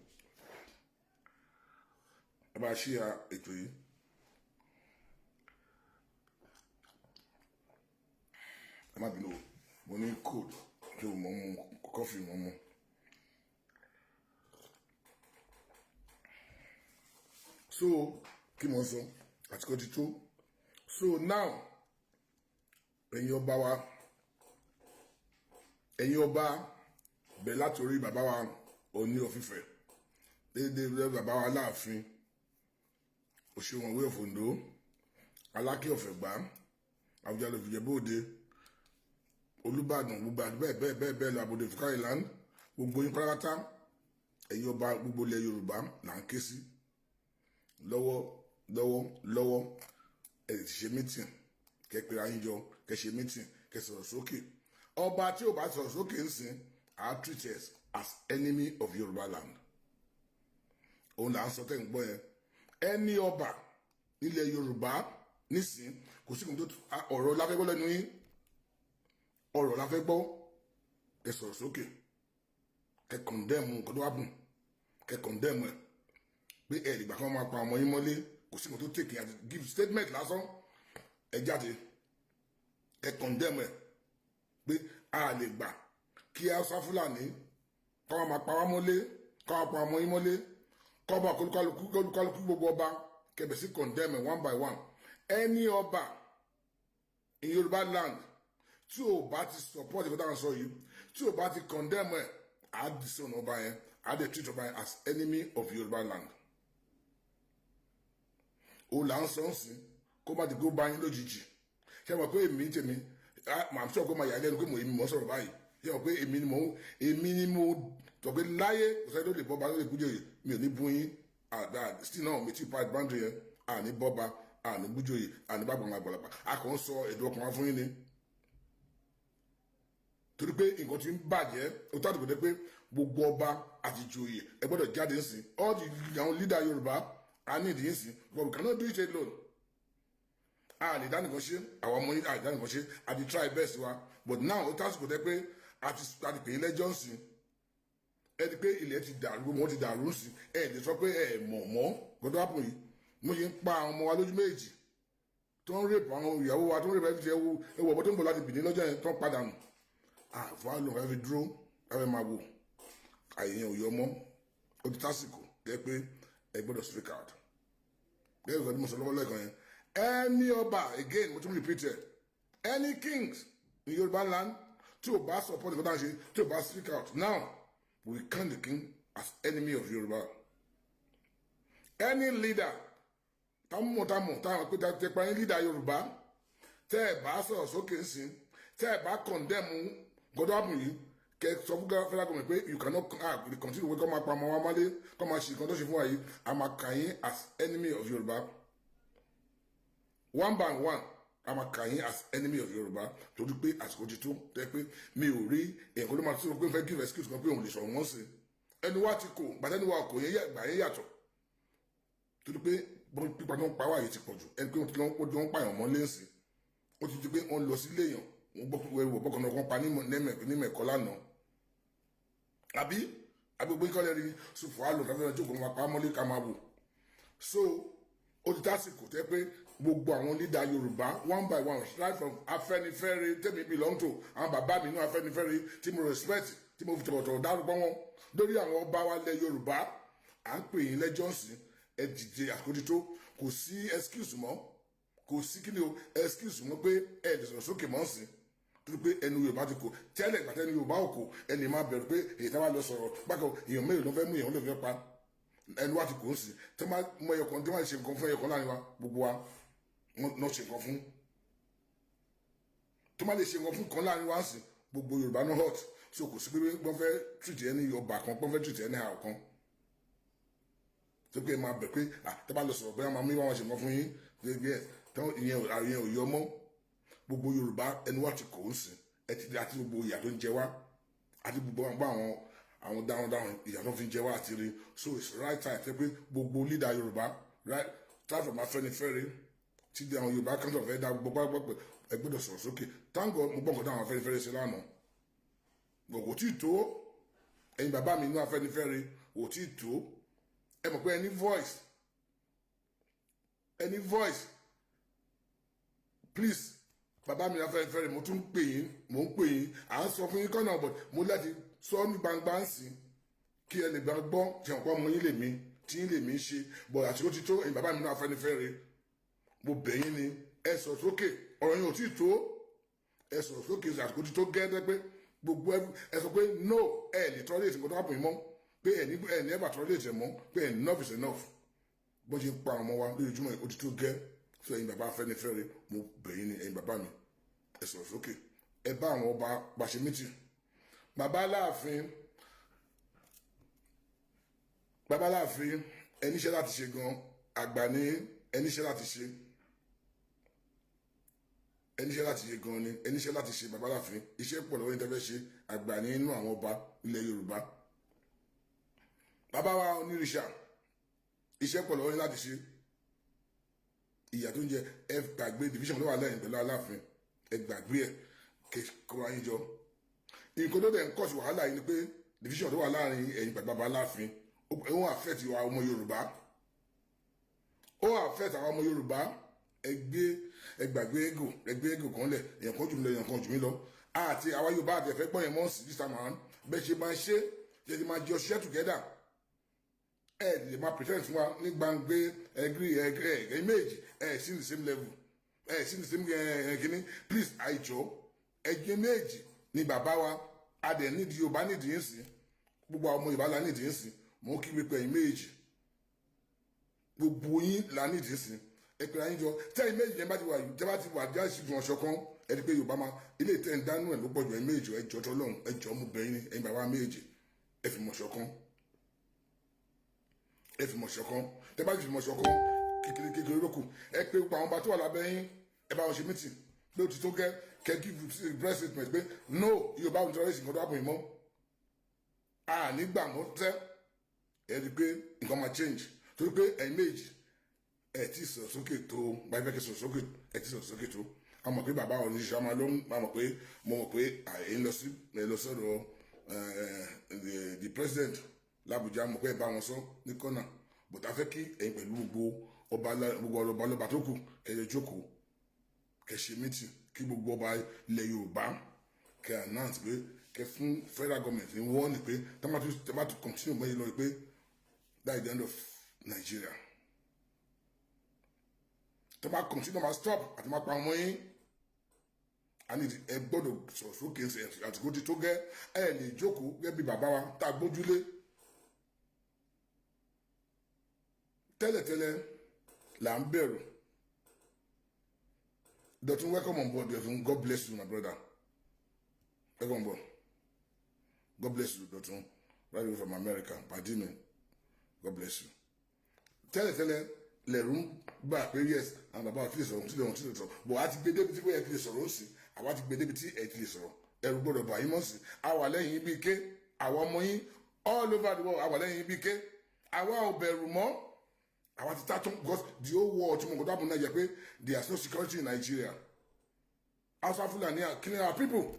ẹ bá share ètò yìí. Ẹ má bínú o, mo ní cold tí o mọ̀ mu kọfí mọ̀ mu. So kí mo sọ, àsìkò ti tó. So now, ẹ̀yin ọba wa, ẹ̀yin ọba, bẹ̀rẹ̀ láti orí bàbá wa Ọọ̀ni of Ifẹ̀, déédéé bàbá wa Aláàfin Òṣèwọ̀nwé of Oǹdó, Aláké of Ẹ̀gbá, Àwùjalẹ̀ of Ìjẹ̀bú Òde, Olúbàdàn, gbogbo àti bẹ́ẹ̀ bẹ́ẹ̀ bẹ́ẹ̀ bẹ́ẹ̀ lọ, Àbòdè Fúkàrìlán, gbogbo yín pátápátá, ẹ̀yin ọba gbogbo ilẹ̀ Yorùbá là ń ké sí lọ́wọ́ lọ́wọ́ lọ́wọ́. Ẹ ti ṣe mítìn, kẹ́ pera yín jọ, kẹ́ ṣe mítìn, kẹ́ sọ̀rọ̀ sókè. Ọba tí ò bá sọ̀rọ̀ sókè ń sìn are treated as enemy of Yorùbá land. Òun là ń sọ tẹ́ ń gbọ́ yẹn. Ẹni ọba nílẹ̀ Yorùbá nísìn, kò sí kò tó ọ̀rọ̀ la fẹ́ gbọ́ lẹ́nu yín, ọ̀rọ̀ la fẹ́ gbọ́. Kẹ́ sọ̀rọ̀ sókè, kẹ́ condemn nǹkan tó wà bùn, kẹ́ condemn ẹ̀ pé ẹ̀ ìgbà kan máa pa ọmọ yín mọ́lé. Kò sí kò tó take àti give statement lásán. Ẹ jáde, ẹ condemn ẹ̀ pé a lè gbà kí Hausa Fúlàní kọ́ máa pa wá mọ́lé, kọ́ máa pa ọmọ yín mọ́lé, kọ́ máa kólúkálukú kólúkálukú. Gbogbo ọba kẹbẹ̀ sí condemn ẹ̀ one by one. Ẹni ọba in Yorùbá land tí o bá ti support ìkọ́tà ń sọ yìí, tí o bá ti condemn ẹ̀, á disown ọba yẹn, á dẹ̀ treat ọba yẹn as enemy of Yorùbá land. O là ń sọ ń sìn kó má di kó bá yín lójijì. Ṣé mo pé èmi tèmi, màá sọ pé màá yà lẹ́nu pé mo èmi mọ̀ sọ̀rọ̀ báyìí. Ṣé mo pé èmi ni mo sọ pé láyé kò sẹ́ni tó lè bọ́ba tó lè bújòyè, mi ò ní bú yín. Àdá still náà mi ti pa boundary yẹn, àní bọ́ba, àní bújòyè, àní bá gbọ̀ngàn àgbàlagbà. A kàn ń sọ èdè ọkàn wa fún yín ni, torí pé nǹkan ti ń bàjẹ́. Ó tó àdìgbò dé pé gbogbo ọba àti ìjòyè, ẹ gbọ́dọ̀ jáde ń sìn. All the àwọn leader Yorùbá, a ní ìdí ń sìn, but we cannot do it alone. A lè dá nìkan ṣe, àwọn ọmọ yìí, a lè dá nìkan ṣe. A ti try best wa, but now ó tásìkò dé pé a ti pè é lẹ́jọ́ ń sìn. Ẹ ti pé ilẹ̀ ti dàrú, gbogbo wọn ti dàrú ń sìn. Ẹ lè sọ pé ẹ mọ̀ mọ́ gbọ́dọ̀ àpò yìí mo ṣe ń pa àwọn ọmọ wa lójú méjì, tó ń rape àwọn ìyàwó wa, tó ń rape ẹ̀fíṣẹ́. Ẹwọ ẹwọ ọ̀bọ tó ń bọ̀ láti Bìní lọ́jọ́ yẹn tó ń padà nù. Àfọ àlọ́ ẹ fi dúró, ẹ fẹ́ máa wò àyè yẹn ò yọ mọ́. Ó ti tásìkò jẹ́ pé ẹ gbọ́dọ̀ speak out. Gẹ́gẹ́ bí mo sọ lọ́wọ́ lẹ́ẹ̀kan yẹn, any ọba, again mo tún repeat ẹ̀, any kings in Yorùbá land tí o bá support nǹkan tá à ń ṣe, tí o bá speak out now, we count the king as enemy of Yorùbá. Any leader támú támú táwọn pé tẹpa yín leader Yorùbá, tẹ́ ẹ bá sọ̀rọ̀ sókè ń sìn, tẹ́ ẹ bá condemn gbọ́dọ̀ àbùn yìí, kẹ sọ fún federal government pé you cannot continue pé kọ́ máa pa ọmọ wa mọ́lé, kọ́ máa ṣe nǹkan tó ṣe fún wa yìí, a máa kà yín as enemy of Yorùbá. One by one, a máa kà yín as enemy of Yorùbá, torí pé àsìkò ti tó tẹ́ pé mi ò rí èèyàn kó ló máa tó pé fẹ́ give excuse kan pé òun lè sọ̀rọ̀ wọ́n sí. Ẹnu wa ti kò gbàtẹ́nu wa kò yẹn gbà yẹn yàtọ̀, torí pé pípa tó ń pa wá yìí ti pọ̀ jù. Ẹni pé wọ́n ti lọ ń pààyàn mọ́ lẹ́sìn, ó ti di pé wọ́n lọ sílé èèyàn, wọ́n gbọ́ pé wọ́n bọ́kànnà kan pa ní mẹ̀kọ́ lánàá, àbí agbègbè kọ́lẹ̀ rí sùfọ́ àlò tàbí ọjọ́ ògùn máa pa á mọ́lé ká máa wò. So ó ti tásìkò tẹ́ pé gbogbo àwọn leader Yorùbá one by one, right from Afẹ́nifẹ́re tẹ́mi belong to, àwọn bàbá mi inú Afẹ́nifẹ́re tí mo respect, tí mo fi tọ̀wọ̀tọ̀wọ̀ dárúkọ wọn, lórí àwọn ọba wa lẹ̀ Yorùbá, à ń pè yín lẹ́jọ́ sí. Ẹ dìde, àkójọ tó kò sí excuse mọ́, kò sí kí ni o excuse mọ́ pé ẹ lè sọ̀rọ̀ sókè mọ́ sí, torí pé ẹnu Yorùbá ti kò tẹ́lẹ̀. Gbàtẹ́ ẹnu Yorùbá ò kò, ẹni máa bẹ̀rù pé èyí tá bá lọ sọ̀rọ̀ bákan, èèyàn mélòó ló fẹ́ mú, èèyàn ló fẹ́ pa. Ẹnu wa ti kò ń sìn tí wọ́n bá mọ ẹyọ kan, tí wọ́n ṣe nǹkan fún ẹyọ kan láàrin wa, gbogbo wa náà ṣe nǹkan fún. Tó má lè ṣe nǹkan fún kan láàrin wa sí, gbogbo Yorùbá no hot. So kò sí pé wọ́n fẹ́ treat ẹni ọba kan, wọ́n fẹ́ treat ẹni àwọn kan tó pé máa bẹ̀ pé tẹ́ bá lọ sọ̀rọ̀, bóyá máa mú ìwà wọn ṣe nǹkan fún yín. Ìyẹn ò yọ mọ́. Gbogbo Yorùbá, ẹnu wa ti kò ń sìn. Ẹ ti àti gbogbo ìyà tó ń jẹ wá, àti gbogbo àwọn dáhùn ìyà tó fi ń jẹ wá àti rí. So it's right time tẹ́ pé gbogbo leader Yorùbá, right time from Afẹ́nifẹ́re tí àwọn Yorùbá kan tó fẹ́ dá gbogbo pápá, ẹ gbọ́dọ̀ sọ̀rọ̀ sókè. Thank God, mo gbọ́ nǹkan táwọn Afẹ́nifẹ́re ṣe lánàá. Kò tí ì tó. Ẹ̀yin bàbá mi inú Afẹ́nifẹ́re, kò tí ì tó. Ẹ mọ̀ pé any voice, any voice, please. Bàbá mi Afẹ́nifẹ́re, mo tún ń pè yín, mo ń pè yín. À ń sọ fún yín kọ́nà, but mo láti sọ ní gbangba ń sìn kí ẹ lè gbà gbọ́. Jẹun pọ́ ọmọ yín lèmi tí yín lèmi ń ṣe, but àti ó ti tó. Ẹ̀yin bàbá mi inú Afẹ́nifẹ́re, mo bẹ̀ yín ni, ẹ sọ sókè. Ọ̀rọ̀ yín ò tí ì tó. Ẹ sọ̀rọ̀ sókè. Àsìkò ti tó gẹ́gẹ́ pé gbogbo ẹ sọ pé no, ẹ lè tolerate nǹkan tó wà pè mọ́, pé ẹ ní ever tolerate mọ́, pé enough is enough. Bó ṣe ń pa àwọn ọmọ wa lójoojúmọ́, ó ti tó gẹ́. So ẹ̀yin bàbá Afẹ́nifẹ́re, mo bẹ̀ yín ni, ẹ̀yin bàbá mi, ẹ sọ̀rọ̀ sókè. Ẹ bá àwọn ọba pàṣẹ mítì. Bàbá Aláàfin, bàbá Aláàfin, ẹ níṣẹ́ láti ṣe gan. Àgbà ní, ẹ níṣẹ́ láti ṣe, ẹ níṣẹ́ láti ṣe gan ni. Ẹ níṣẹ́ láti ṣe, bàbá Aláàfin. Iṣẹ́ pọ̀ lọ́wọ́ ní tẹ́fẹ́ ṣe. Àgbà ní inú àwọn ọba ilẹ̀ Yorùbá. Bàbá wa Onírìṣà, iṣẹ́ pọ̀ lọ́wọ́ ní láti ṣe. Ìyà tó ń jẹ, ẹ gbàgbé division tó wà lẹ́yìn pẹ̀lú Aláàfin. Ẹ gbàgbé ẹ, kó ayé jọ. Nǹkan tó dẹ̀ ń cause wàhálà yìí ni pé division tó wà láàrin ẹ̀yin pẹ̀lú bàbá Aláàfin, ó affect wa ọmọ Yorùbá, ó affect àwọn ọmọ Yorùbá. Ẹ gbé, ẹ gbàgbé ego, ẹ gbé ego kan lẹ̀. Èèyàn kan jù mí lọ, èèyàn kan jù mí lọ, àti àwa Yorùbá àti ẹ̀fẹ́ gbọ́n yẹn mọ́ sí this time around. Bẹ́ẹ̀ ṣe máa ṣe ṣe ti máa jọ ṣiṣẹ́ together. Ẹ lè máa pretend fún wa ní gbangbe agree, agree. Ẹ méjì ẹ sí the same level, ẹ sí the same kínní. Please, àìjọ ẹgbẹ́ méjì ni bàbá wa. A dẹ̀ nídìí Yorùbá, nídìí ń sìn. Gbogbo àwọn ọmọ Yorùbá la nídìí ń sìn. Mo kí wípé ẹ̀yin méjì, gbogbo yín la nídìí ń sìn. Ẹ pè ayé jọ. Tẹ́yìn méjì yẹn bá ti wà, jẹ́ bá ti wà já ìṣègùn ọ̀ṣọ́ kan, ẹ di pé Yorùbá máa ilé ìtẹ́ ń dánú ẹ̀ ló pọ̀ jù. Ẹ̀yin méjì, ẹ jọ tọ́lọ́hún, ẹ jọ, mú bẹ́yìn ní. Ẹ̀yin bàbá méjì, ẹ fi mọ̀ ṣọ̀kan, ẹ fi mọ̀ ṣọ̀kan. Tẹ́ bá ti fi mọ̀ ṣọ̀kan, kékeré kékeré ló kù. Ẹ pé gbogbo àwọn ọba tó wà lábẹ́ yín, ẹ bá wọn ṣe meeting pé ó ti tó gẹ́. Kẹ́ give press statement pé no, Yorùbá ò ní tọ́lẹ́sì nǹkan tó wà pọ̀ yín mọ́, a nígbà mọ́ tẹ́. Ẹ rí i pé nǹkan máa change, torí pé ẹ̀yin méjì ẹ ti sọ̀rọ̀ sókè tó báyìí fẹ́ kí sọ̀rọ̀ sókè. Ẹ ti sọ̀rọ̀ sókè tó. A mọ̀ pé bàbá oníṣẹ́ máa ló ń a mọ̀ pé mo mọ̀ pé ẹ ń lọ sí, ẹ lọ sọ̀rọ̀ the president l'Abuja. Mọ̀ pé ẹ bá wọn sọ ní kọ́nà, but a fẹ́ kí ẹ̀yin pẹ̀lú gbogbo ọba, gbogbo ọba lọ́ba tó kù, kẹ́ ẹ jókòó, kẹ́ ṣe meeting, kí gbogbo ọba ilẹ̀ Yorùbá kẹ́ announce pé kẹ́ fún federal government ní wọ́n ní pé tọ́mátì continue mọ́ yìí lọ, pé that is the end of Nigeria. Tó bá continue, máa stop àti máa pa ọmọ yín. Àní ẹ gbọ́dọ̀ sọ̀rọ̀ sókè. Àsìkò ti tó gẹ́. Ẹ lè jókòó gẹ́gẹ́ bí bàbá wa tá a gbójúlé tẹ́lẹ̀tẹ́lẹ̀ là ń bẹ̀rù. Dọ̀tun, welcome on board. Dọ̀tun, God bless you, my brother. Welcome on board. God bless you, Dọ̀tun, right away from America. Pàdé mi, God bless you. Tẹ́lẹ̀tẹ́lẹ̀ lẹ̀rú ń gbà pé yes, àwọn bàbá wa ti lè sọ̀rọ̀, tí lè wọ́n ti lè sọ̀rọ̀ bọ̀. A ti gbé débi tí wọ́n yẹ ti lè sọ̀rọ̀ ó sì àwa ti gbé débi tí ẹ̀ ti lè sọ̀rọ̀. Ẹ̀rù gbọ́dọ̀ bà yín mọ́ sí. Àwa lẹ́yìn yín bíi ké. Àwa ọmọ yín all over the world, àwa lẹ́yìn yín bíi ké. Àwa ò bẹ̀rù mọ́. Àwa ti tàtún, because the whole world tí mo kọ́ dábò náà yẹ pé there is no security in Nigeria. Hausa Fulani are killing our people.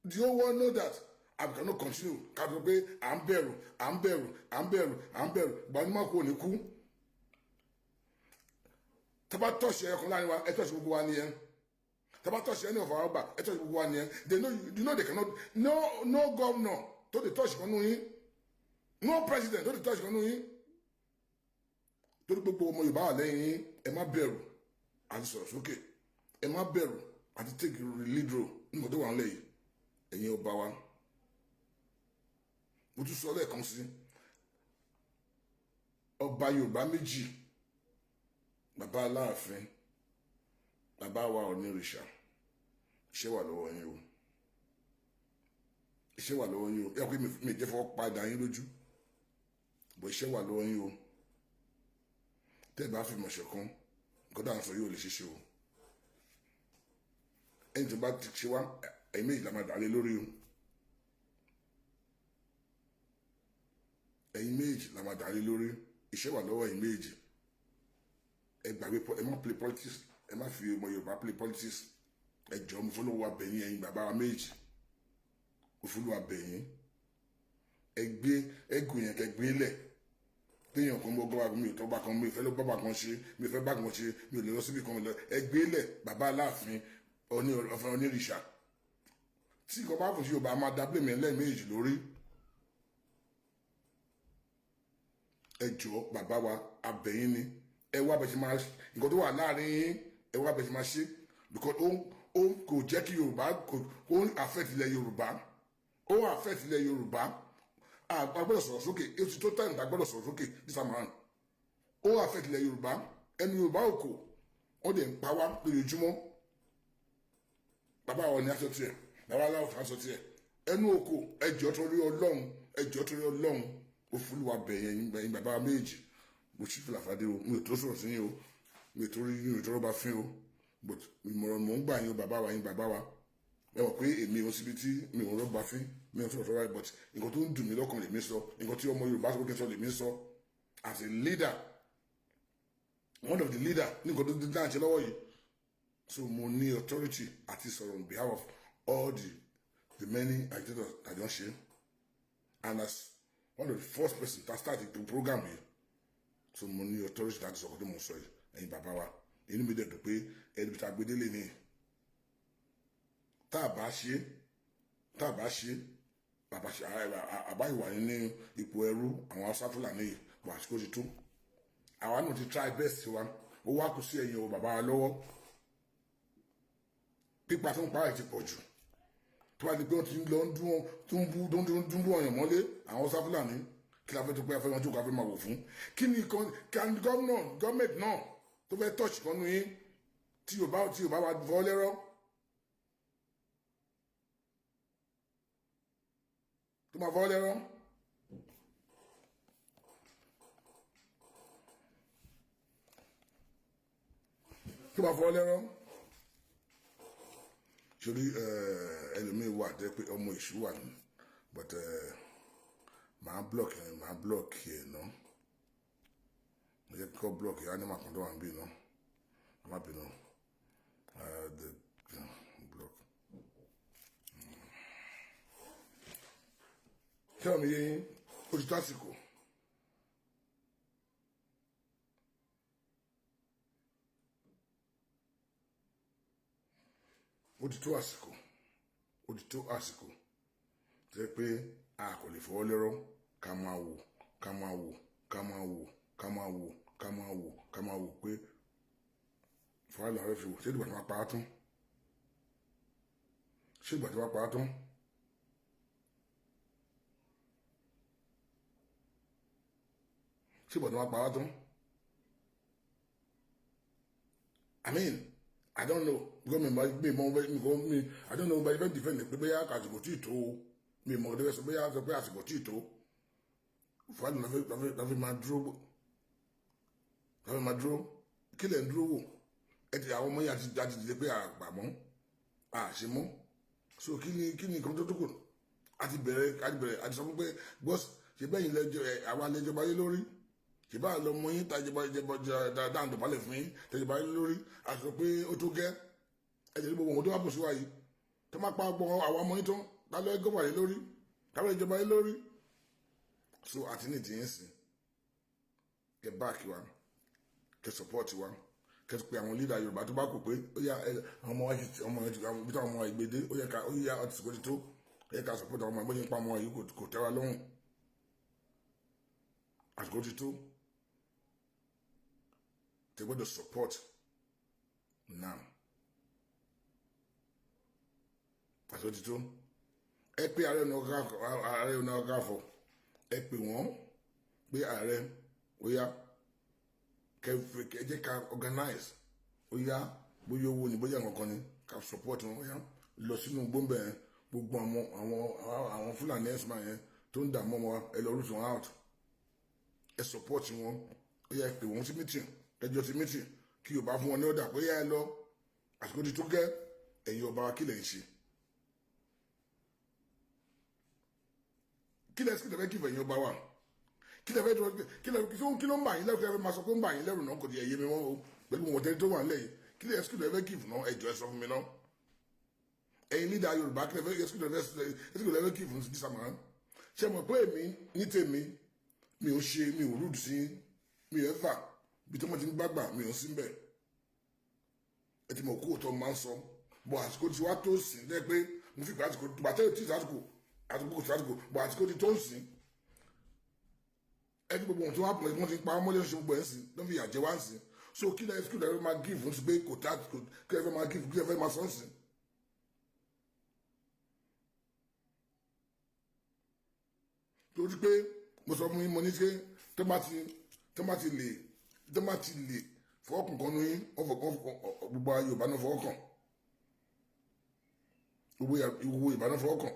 The whole world know that, and we cannot continue ká sọ pé à ń bẹ̀rù, à ń bẹ̀rù, à ń bẹ̀rù, à ń bẹ̀rù. Gbanimọ̀ kò ní kú. Tọ́ba tọ̀sí ẹ̀kọ́ láàrin wa, ẹ tọ̀sí gbogbo wa nìyẹn. Tọ́ba tọ̀sí ẹni ọ̀fọ̀ àwọn ọba, ẹ tọ̀sí gbogbo wa nìyẹn. They know, you know they cannot. No, no governor tó lè tọ̀sí kan nù yín, no president tó lè tọ̀sí kan nù yín, torí gbogbo ọmọ Yorùbá wà lẹ́yìn yín. Ẹ má bẹ̀rù àti sọ̀rọ̀ sókè. Ẹ má bẹ̀rù àti take lead role nígbà tó wà ń lẹ́yìn ẹ̀yin ọba wa. Mo tún sọ lẹ́ẹ̀kan sí, ọba Yorùbá méjì, bàbá Aláàfin, bàbá wa Onírìṣà, iṣẹ́ wà lọ́wọ́ yín o, iṣẹ́ wà lọ́wọ́ yín o. Yẹ kó mi jẹ́ fọwọ́ padà yín lójú bọ̀, iṣẹ́ wà lọ́wọ́ yín o. Tẹ́ ẹ bá fi mọ̀ ṣọ̀kan, nǹkan tá à ń sọ yóò lè ṣeéṣe o. Ẹni tó bá ti ṣe wá, ẹ̀yin méjì la máa dà lé lórí o. Ẹ̀yin méjì la máa dà lé lórí. Iṣẹ́ wà lọ́wọ́ ẹ̀yin méjì. Ẹ gbàgbé, ẹ má play politics, ẹ má fi ọmọ Yorùbá play politics. Ẹ jọ̀ọ́, mo fọlọ́wọ́ abẹ̀yìn, ẹ̀yin bàbá wa méjì, mo fọlọ́wọ́ abẹ̀yìn. Ẹ gbé ẹgùn yẹn, kẹ gbé lẹ̀. Téèyàn kan mọ gbọ́ba, mi ò tọ́ bá kan, mi ò fẹ́ ló bá kan ṣe, mi ò fẹ́ bá kan ṣe, mi ò lè lọ síbi kan lọ. Ẹ gbé lẹ̀, bàbá Aláàfin, ọ̀fẹ́ Onírìṣà. Tí nǹkan bá kùn sí Yorùbá, máa dá blame lẹ́ẹ̀mejì lórí. Ẹ jọ̀ọ́, bàbá wa, abẹ̀yìn ni. Ẹ wá bẹ̀ ṣe máa nǹkan tó wà láàrin yín, ẹ wá bẹ̀ ṣe máa ṣe, because ó kò jẹ́ kí Yorùbá kò, ó ń affect ilẹ̀ Yorùbá, ó ń affect ilẹ̀ Yorùbá. A gbọ́dọ̀ sọ̀rọ̀ sókè. Ó ti tó time tá a gbọ́dọ̀ sọ̀rọ̀ sókè this time around. Ó affect ilẹ̀ Yorùbá. Ẹnu Yorùbá ò kò, wọ́n dẹ̀ ń pa wá lójoojúmọ́. Bàbá wa ní aṣọ tiẹ̀, bàbá aláwọ̀ aṣọ tiẹ̀, ẹnu oko. Ẹ jọ̀ọ́ torí Ọlọ́run, ẹ jọ̀ọ́ torí Ọlọ́run, ó fúlùwà bẹ̀yẹn, ẹ̀yin bàbá méjì. Mo ṣí fìlà fàdé o, mi ò tó sọ̀rọ̀ sí yín o, mi ò tó rí yín, ò tó rọ́bà fín o, but ìmọ̀ràn mò ń gbà yín o. Bàbá wa, yín bàbá wa, ẹ mọ̀ pé èmi ò síbi tí mi ò rọ́bà fín, mi ò sọ̀rọ̀ sọ́ra, but nǹkan tó ń dùn mí lọ́kàn lèmi sọ, nǹkan tí ọmọ Yorùbá sọ pé kí n sọ lèmi sọ. As a leader, one of the leader ní nǹkan tó ń dáhùn ṣe lọ́wọ́ yìí, so mo ní authority àti sọ̀rọ̀ on behalf of all the many agitators that don ṣe, and as one of the first person to start the program yìí, so mo ní authority láti sọ̀rọ̀ tó mo sọ yìí. Ẹ̀yin bàbá wa, inú mi dẹ̀ dùn pé ẹni tí a gbé délé ni. Tá a bá ṣe, tá a bá ṣe, bàbá ṣe àbá ìwà ní ipò ẹrú àwọn Haúsá Fúlàní yìí. Wà àsìkò ti tó. Àwa náà ti try best wa, ó wá kù sí ẹ̀yìn o bàbá wa lọ́wọ́. Pípa tó ń pa ẹ̀ ti pọ̀ jù, tó bá di pé wọ́n ti ń lọ ń dún tó ń bú tó ń dún bú ọ̀yàn mọ́lé àwọn Haúsá Fúlàní, kí la fẹ́ tó pé afẹ́ wọn jókòó, afẹ́ máa wò fún kí ni gómìnà, gọ́ọ̀mẹ̀ntì náà tó fẹ́ touch kan nu yín tí yóò bá wa fọ́ lẹ́rọ́ tó máa fọ́ lẹ́rọ́. Tó máa fọ́ lẹ́rọ́ sórí ẹlòmíì wà tẹ́ pé ọmọ ìṣú wà ní, but màá block ẹ, màá block ẹ ná. Mo jẹ́ kíkọ́ block ẹ animal kan tó wà níbí ná. Má bínú, the block. Ṣé ọmọ yẹn ó ti tó àsìkò? Ó ti tó àsìkò, ó ti tó àsìkò tó yẹ pé a kò lè fọwọ́ lẹ́rọ́, ká máa wò, ká máa wò, ká máa wò, ká máa wò, ká máa wò, ká máa wò pé fọwọ́ làwọn fi wò. Ṣé ìgbà tí wọ́n pa á tán? Ṣé ìgbà tí wọ́n pa á tán? Ṣé ìgbà tí wọ́n pa á tán? I mean, I don't know, because mi ma mi mọ mi mi, I don't know bá ifẹ̀ defend pé bóyá àsìkò tí ì tó o. Mi mọ̀ ọdẹ sọ bóyá sọ pé àsìkò tí ì tó. Fúlàní láfi máa dúró, láfi máa dúró. Kí lẹ̀ ń dúró wò? Ẹ ti àwọn ọmọ yìí àti dìde pé àgbà mọ́ àṣẹ mọ́. So kí ni nǹkan tó tó kù? Àti bẹ̀rẹ̀, àti bẹ̀rẹ̀, àti sọ fún pé bọ́s ṣe bẹ́yìn lẹ́jọ́ ẹ, àwa lẹ́jọba yé lórí, ṣe bá lọ mọ yín tàjọba dáhùn dọ̀bálẹ̀ fún yín, tàjọba yé lórí. Àti sọ pé ó tó gẹ́. Ẹ tẹ̀lé gbogbo ohun tó wà bù sí wa yìí, tó má pa gbọ́n àwọn ọmọ yín tán, tá lọ́ gọ́fà yé lórí, tá lọ́ ìjọba yé lórí. So àti ní ìdíyẹn sí, kẹ back wa, kẹ support wa, kẹ pe àwọn leader Yorùbá tó bá kù pé ó yá, àwọn ọmọ wa ti ọmọ yẹn ti bí táwọn ọmọ wa ìgbédé, ó yẹ ká, ó yá, ọtí kò ti tó, ó yẹ ká support àwọn ọmọ ẹgbẹ́ nípa ọmọ yìí, kò tẹ́ wa lọ́rùn. Àsìkò ti tó tẹ gbọ́dọ̀ support now. Àsìkò ti tó. Ẹ pé Ààrẹ Ọ̀nà Kakanfò. Ẹ pè wọ́n pé ààrẹ, ó yá, kẹ jẹ́ ká organize, ó yá, bóyá owó ni, bóyá nǹkan kan ni, ká support wọn. Ó yá, lọ sínú gbóǹbẹ̀ yẹn, gbogbo àwọn Fúlàní ẹ̀sìn yẹn tó ń dààmú ọmọ wa, ẹ lọ root wọn out, ẹ support wọn. Ó yá, ẹ pè wọ́n sí meeting, ẹjọ́ sí meeting, kí Yorùbá fún wọn ní ọ̀dà pé yá, ẹ lọ, àsìkò ti tó gẹ́. Ẹ̀yin ọba wa, kí lẹ̀ ń ṣe? Kí lẹ̀ fẹ́ kí ẹ̀yin ọba wa, kí lẹ̀ fẹ́ kí lẹ̀ kí ló ń bà yín lẹ́rù? Kí lẹ̀ fẹ́ máa sọ pé ń bà yín lẹ́rù náà? Kò di ẹ̀yẹ mi wọ́n o. Pẹ̀lú wọn tẹ́lẹ̀ tó wà nílẹ̀ yìí, kí lẹ̀ fẹ́ kí fún náà? Ẹ̀jọ̀, ẹ sọ fún mi náà. Ẹ̀yin leader Yorùbá, kí lẹ̀ fẹ́ kí fún this time around? Ṣe mọ̀ pé èmi ní tèmi, mi ò ṣe, mi ò rúdù sí, mi ò ẹ̀fà bí tí wọ́n ti ń gbàgbà, mi ò sí ń bẹ̀. Ẹ ti mọ̀ kó òótọ́ máa ń sọ bọ̀. Àsìkò tí wàá tó sìn lẹ́ pé mo fi gbà àsìkò bàtẹ́ tí àsìkò àsìkò kò sí àsìkò bọ̀, àsìkò tí tó ń sìn. Ẹ ti gbogbo ohun tí wọ́n á pọ̀, wọ́n ti pa ọmọlẹ́ ṣe gbogbo ẹ̀ ń sìn ló fi yà jẹ wá ń sìn. So kí lẹ́ fẹ́ máa give fún sí pé kò tá? Kí lẹ́ fẹ́ máa give? Kí lẹ́ fẹ́ máa sọ ń sìn? Torí pé mo sọ fún yín, mo ní ṣe tó bá ti lè fọwọ́kàn kan ní yín, wọ́n fọwọ́ gbogbo Yorùbá náà, fọwọ́ kàn gbogbo Yorùbá náà, fọwọ́ kàn.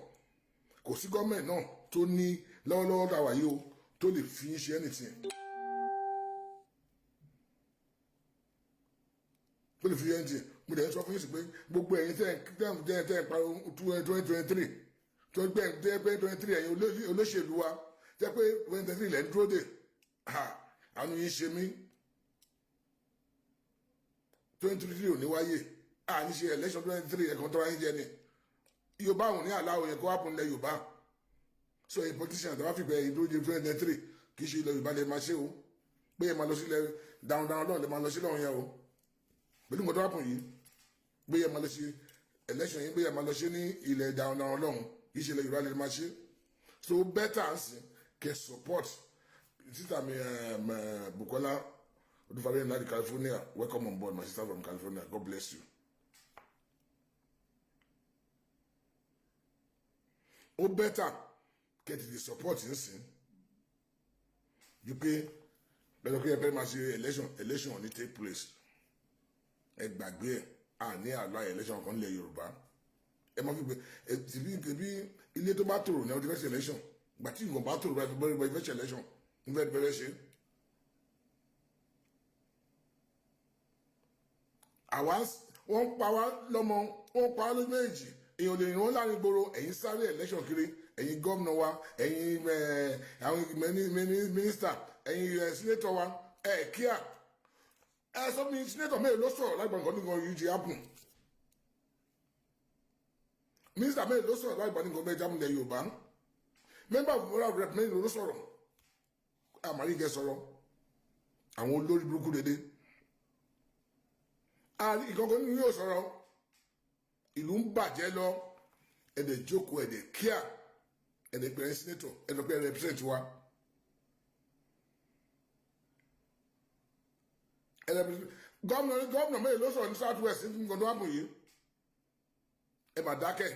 Kò sí gọ́ọ̀mẹ̀ntì náà tó ní lọ́wọ́lọ́wọ́ tá a wà yìí o tó lè fi ń ṣe anything, tó lè fi ṣe anything. Mo dẹ̀ ń sọ fún yín sí pé gbogbo ẹ̀yin tẹ́ ẹ̀ pariwo 2023, tó gbẹ́ tẹ́ pé 23, ẹ̀yin olóṣèlú wa tẹ́ pé 2023 lẹ́ ń dúró dè, àánú yín ṣe mí. 2023 ò ní wáyé, à ní ṣe election 23. Ẹ̀kan tó wáyé jẹ ni Yorùbá òun ní aláwọ̀ yẹn kó wá pọ̀ nílẹ̀ Yorùbá. So ẹ̀yin politician tó bá fi pé ẹ̀yin dúró de 2023, kì í ṣe ilẹ̀ Yorùbá lè máa ṣe o, pé ẹ máa lọ sílẹ̀ dáhùn lọ́ọ̀ lè máa lọ sí lọ́hùn yẹn o. Pẹ̀lú nǹkan tó wá pọ̀ yìí, pé ẹ máa lọ sí election yìí, pé ẹ máa lọ sí ní ilẹ̀ dáhùn lọ́hùn, kì í ṣe ilẹ̀ Yorùbá lè máa ṣe. So better ń sìn kẹ́ support sister mi, Bukola Odúfàlẹ́ láti California. Welcome on board, my sister from California. God bless you. Ó better kẹ́ tètè support nsìn ju pé lọ́jọ́ pé ẹ fẹ́ máa ṣe election. Election ò ní take place, ẹ gbàgbé ẹ̀. À ní àlọ́ election kan nílẹ̀ Yorùbá. Ẹ máa fi pé tìbí ilé tó bá tòrò ní ọdún fẹ́ ṣe election. Gbà tí nǹkan bá tòrò bá fi bọ́ fẹ́ ṣe election, ń fẹ́ bẹ̀rẹ̀ ṣe. Àwa wọ́n ń pa wá lọ́mọ, wọ́n ń pa wá lójú méjì, èèyàn lè rìn wọ́n láàrin gbòòrò. Ẹ̀yin sáré election kiri, ẹ̀yin gómìnà wa, ẹ̀yin àwọn mínísítà, ẹ̀yin senator wa, ẹ̀ kíá ẹ sọ mi, senator mélòó ló sọ̀rọ̀ lágbàá nǹkan nǹkan yìí ti happen? Mínísítà mélòó ló sọ̀rọ̀ lágbàá nǹkan bẹ́ẹ̀ jámù lẹ̀ Yorùbá? Member of moral rep mélòó ló sọ̀rọ̀? Àmàlíkẹ́ sọ̀rọ̀, àwọn olórí burúkú dédé ìkankan nínú yóò sọ̀rọ̀. Ìlú ń bàjẹ́ lọ, ẹ̀dẹ̀ jókòó, ẹ̀dẹ̀ kíá, ẹ̀dẹ̀ pẹ̀lẹ́ senator, ẹ̀dẹ̀ pẹ̀lẹ́ represent wa. Gómìnà mélòó ló sọ̀rọ̀ ní South West ní nǹkan tó wà bùn yìí? Ẹ mà dákẹ́.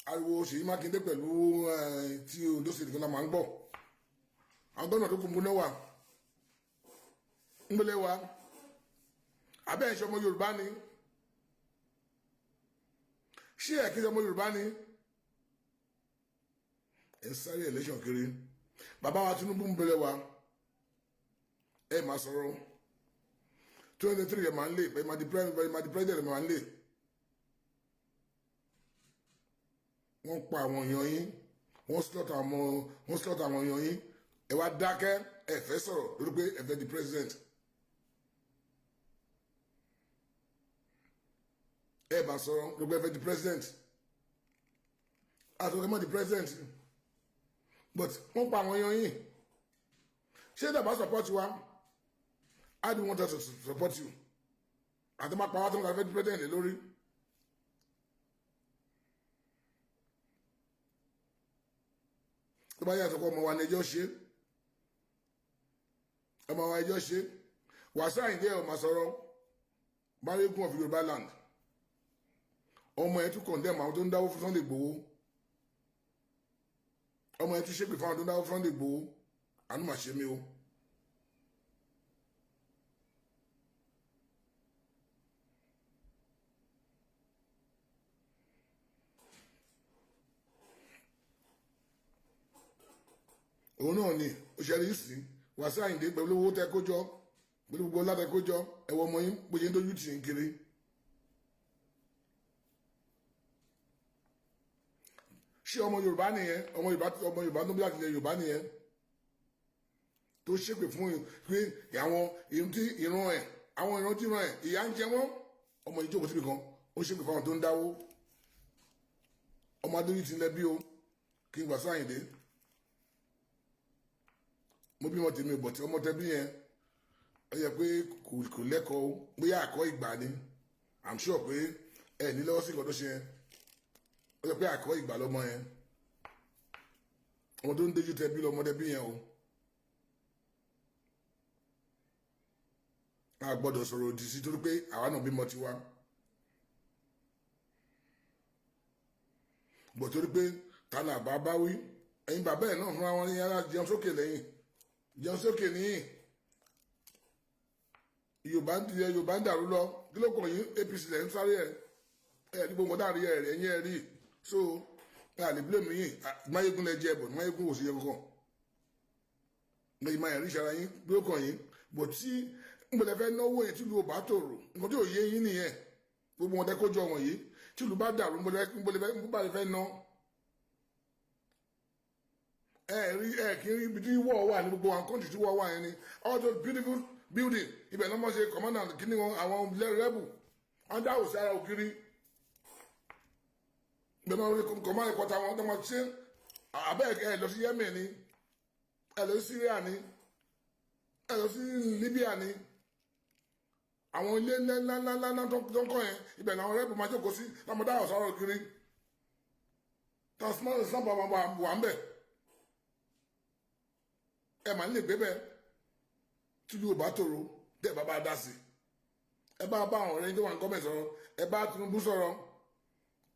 Ariwo Ṣèyí Mákindé pẹ̀lú tí Ondo State kan náà máa ń gbọ́. Àwọn gómìnà tó kún un náà wà ń gbélé wa. Abẹ́ ẹ̀ṣọ́ ọmọ Yorùbá ni, ṣé ẹ̀ kí ọmọ Yorùbá ni? Ẹ̀ ń sáré election kiri. Bàbá wa Tinubu ń bẹ̀rẹ̀ wa, ẹ̀ máa sọ̀rọ̀ 23, ẹ̀ máa ń lé, ẹ̀ máa di president, ẹ̀ máa di president, ẹ̀ máa ń lé. Wọ́n pa àwọn èèyàn yín, wọ́n slaughter àwọn èèyàn yín, ẹ wá dákẹ́, ẹ fẹ́ sọ̀rọ̀ lórí pé ẹ fẹ́ di president. Ẹ bá sọ̀rọ̀ lórí pé ẹ fẹ́ di president, àtúnkẹ́ mọ́ di president, but wọ́n pa àwọn èèyàn yín. Ṣé dàbá support wa? How do you want us to support you? Àti máa pa wá tó ń fẹ́ di president lé lórí. Tó bá yàtọ̀ kọ́ ọmọ wa ní ẹjọ́ ṣe, ọmọ wa ẹjọ́ ṣe. Wàsíù Àyìndé ẹ̀ máa sọ̀rọ̀, Mayegun of Yorùbá land. Ọmọ ẹ̀ tún condemn àwọn tó ń dáwó fún Sunday Igboho. Ọmọ yẹn ti ṣépè fáwọn tó dáwọ́ Sunday Igboho, àánú mà ṣe mí o. Òun náà ni òṣèré yìí sí Wàsíù Àyìndé pẹ̀lú owó tẹ kó jọ, pẹ̀lú gbogbo ọlá tẹ kó jọ, ẹ̀wọ̀ ọmọ yín bó ṣe ń dójú tì ń kiri. Ṣé ọmọ Yorùbá nìyẹn? Ọmọ Yorùbá, ọmọ Yorùbá tó bí láti ilẹ̀ Yorùbá nìyẹn tó ṣépè fún pé àwọn ìran tí ìran ẹ̀, àwọn ìran tí ìran ẹ̀ ìyà ń jẹ wọ́n. Ọmọ yìí jókòó síbi kan, ó ṣépè fáwọn tó ń dáwó. Ọmọ adójú ti ń lẹ bí o kí n Wàsíù Àyìndé. Mo bímọ tèmi bọ̀ tí ọmọ tẹbí yẹn ó yẹ pé kò lẹ́kọ̀ọ́, bóyá àkọ́ ìgbà ni. I'm sure pé ẹ ní lọ́wọ́ sí nǹkan tó ṣe yẹn. Ó yẹ pé àkọ́ ìgbà lọ́mọ yẹn, ọmọ tó ń dojú tẹbí lọ́mọ tẹbí yẹn o. A gbọ́dọ̀ sọ̀rọ̀ òdì sí torí pé àwa náà bímọ tiwa, bọ̀ torí pé ta là bá bá wí, ẹ̀yin bàbá ẹ̀ náà fúnra wọn ní yàrá jẹun sókè lẹ́yìn, jẹun sókè níyìn. Yorùbá ń tilẹ̀, Yorùbá ń dàrú lọ, kí ló kàn yín? APC lẹ̀ ń sáré ẹ̀ ẹ̀ ní gbogbo dárí ẹ̀ ẹ̀yìn ẹ̀ rí. So ẹ̀ àlè blame yín. Máyégún lẹ jẹ bọ̀, Máyégún kò sí yẹ kankan lẹ́yìn máa rí ìṣara yín, kí ló kàn yín? Bọ̀ tí ń bọ̀lẹ̀ fẹ́ náwó yẹn tí ìlú ò bá tòrò, nǹkan tí ò yé yín nìyẹn. Gbogbo wọn tẹ́ kó jọ wọ̀nyí, tí ìlú bá dàrú, ń bọ̀lẹ̀ fẹ́ ná ẹ rí ẹ kí n rí ibi tí wọ́ọ̀ wà ní gbogbo àwọn country tí wọ́ọ̀ wà yẹn ni all those beautiful building, ibẹ̀ lọ́mọ ṣe commander kí ni wọn, àwọn rebel wọ́n dá òsì ara ògiri, ibẹ̀ náà wọ́n command quarter wọn tó máa ṣe abẹ́. Ẹ lọ sí Yemen ni, ẹ lọ sí Syria ni, ẹ lọ sí Libya ni, àwọn ilé ńláńláńláńlá tó ń kọ́ yẹn, ibẹ̀ làwọn rebel máa jókòó sí, lọ́mọ dá òsì ara ògiri, transformer sábà wà ń bẹ̀. Ẹ máa ń lè gbé bẹ́ẹ̀ tí yóò bá tòrò tẹ́ bá bá dá sí. Ẹ bá bá àwọn ọ̀rẹ́ tó wà ní gọ́ọ̀mẹ̀ sọ̀rọ̀, ẹ bá Tinubu sọ̀rọ̀.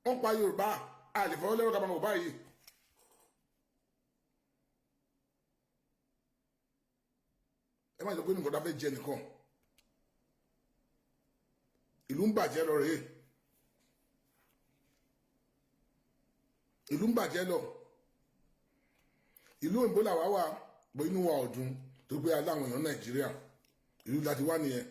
Wọ́n pa Yorùbá, a lè fọwọ́ lẹ́rọ̀ ká máa wò báyìí. Ẹ má jẹ́ pé nǹkan tá fẹ́ jẹ nìkan, ìlú ń bàjẹ́ lọ rèé, ìlú ń bàjẹ́ lọ. Ìlú òyìnbó làwa wà bó, inú wa ò dùn tó pé aláwọn èèyàn Nàìjíríà ìlú láti wá nìyẹn.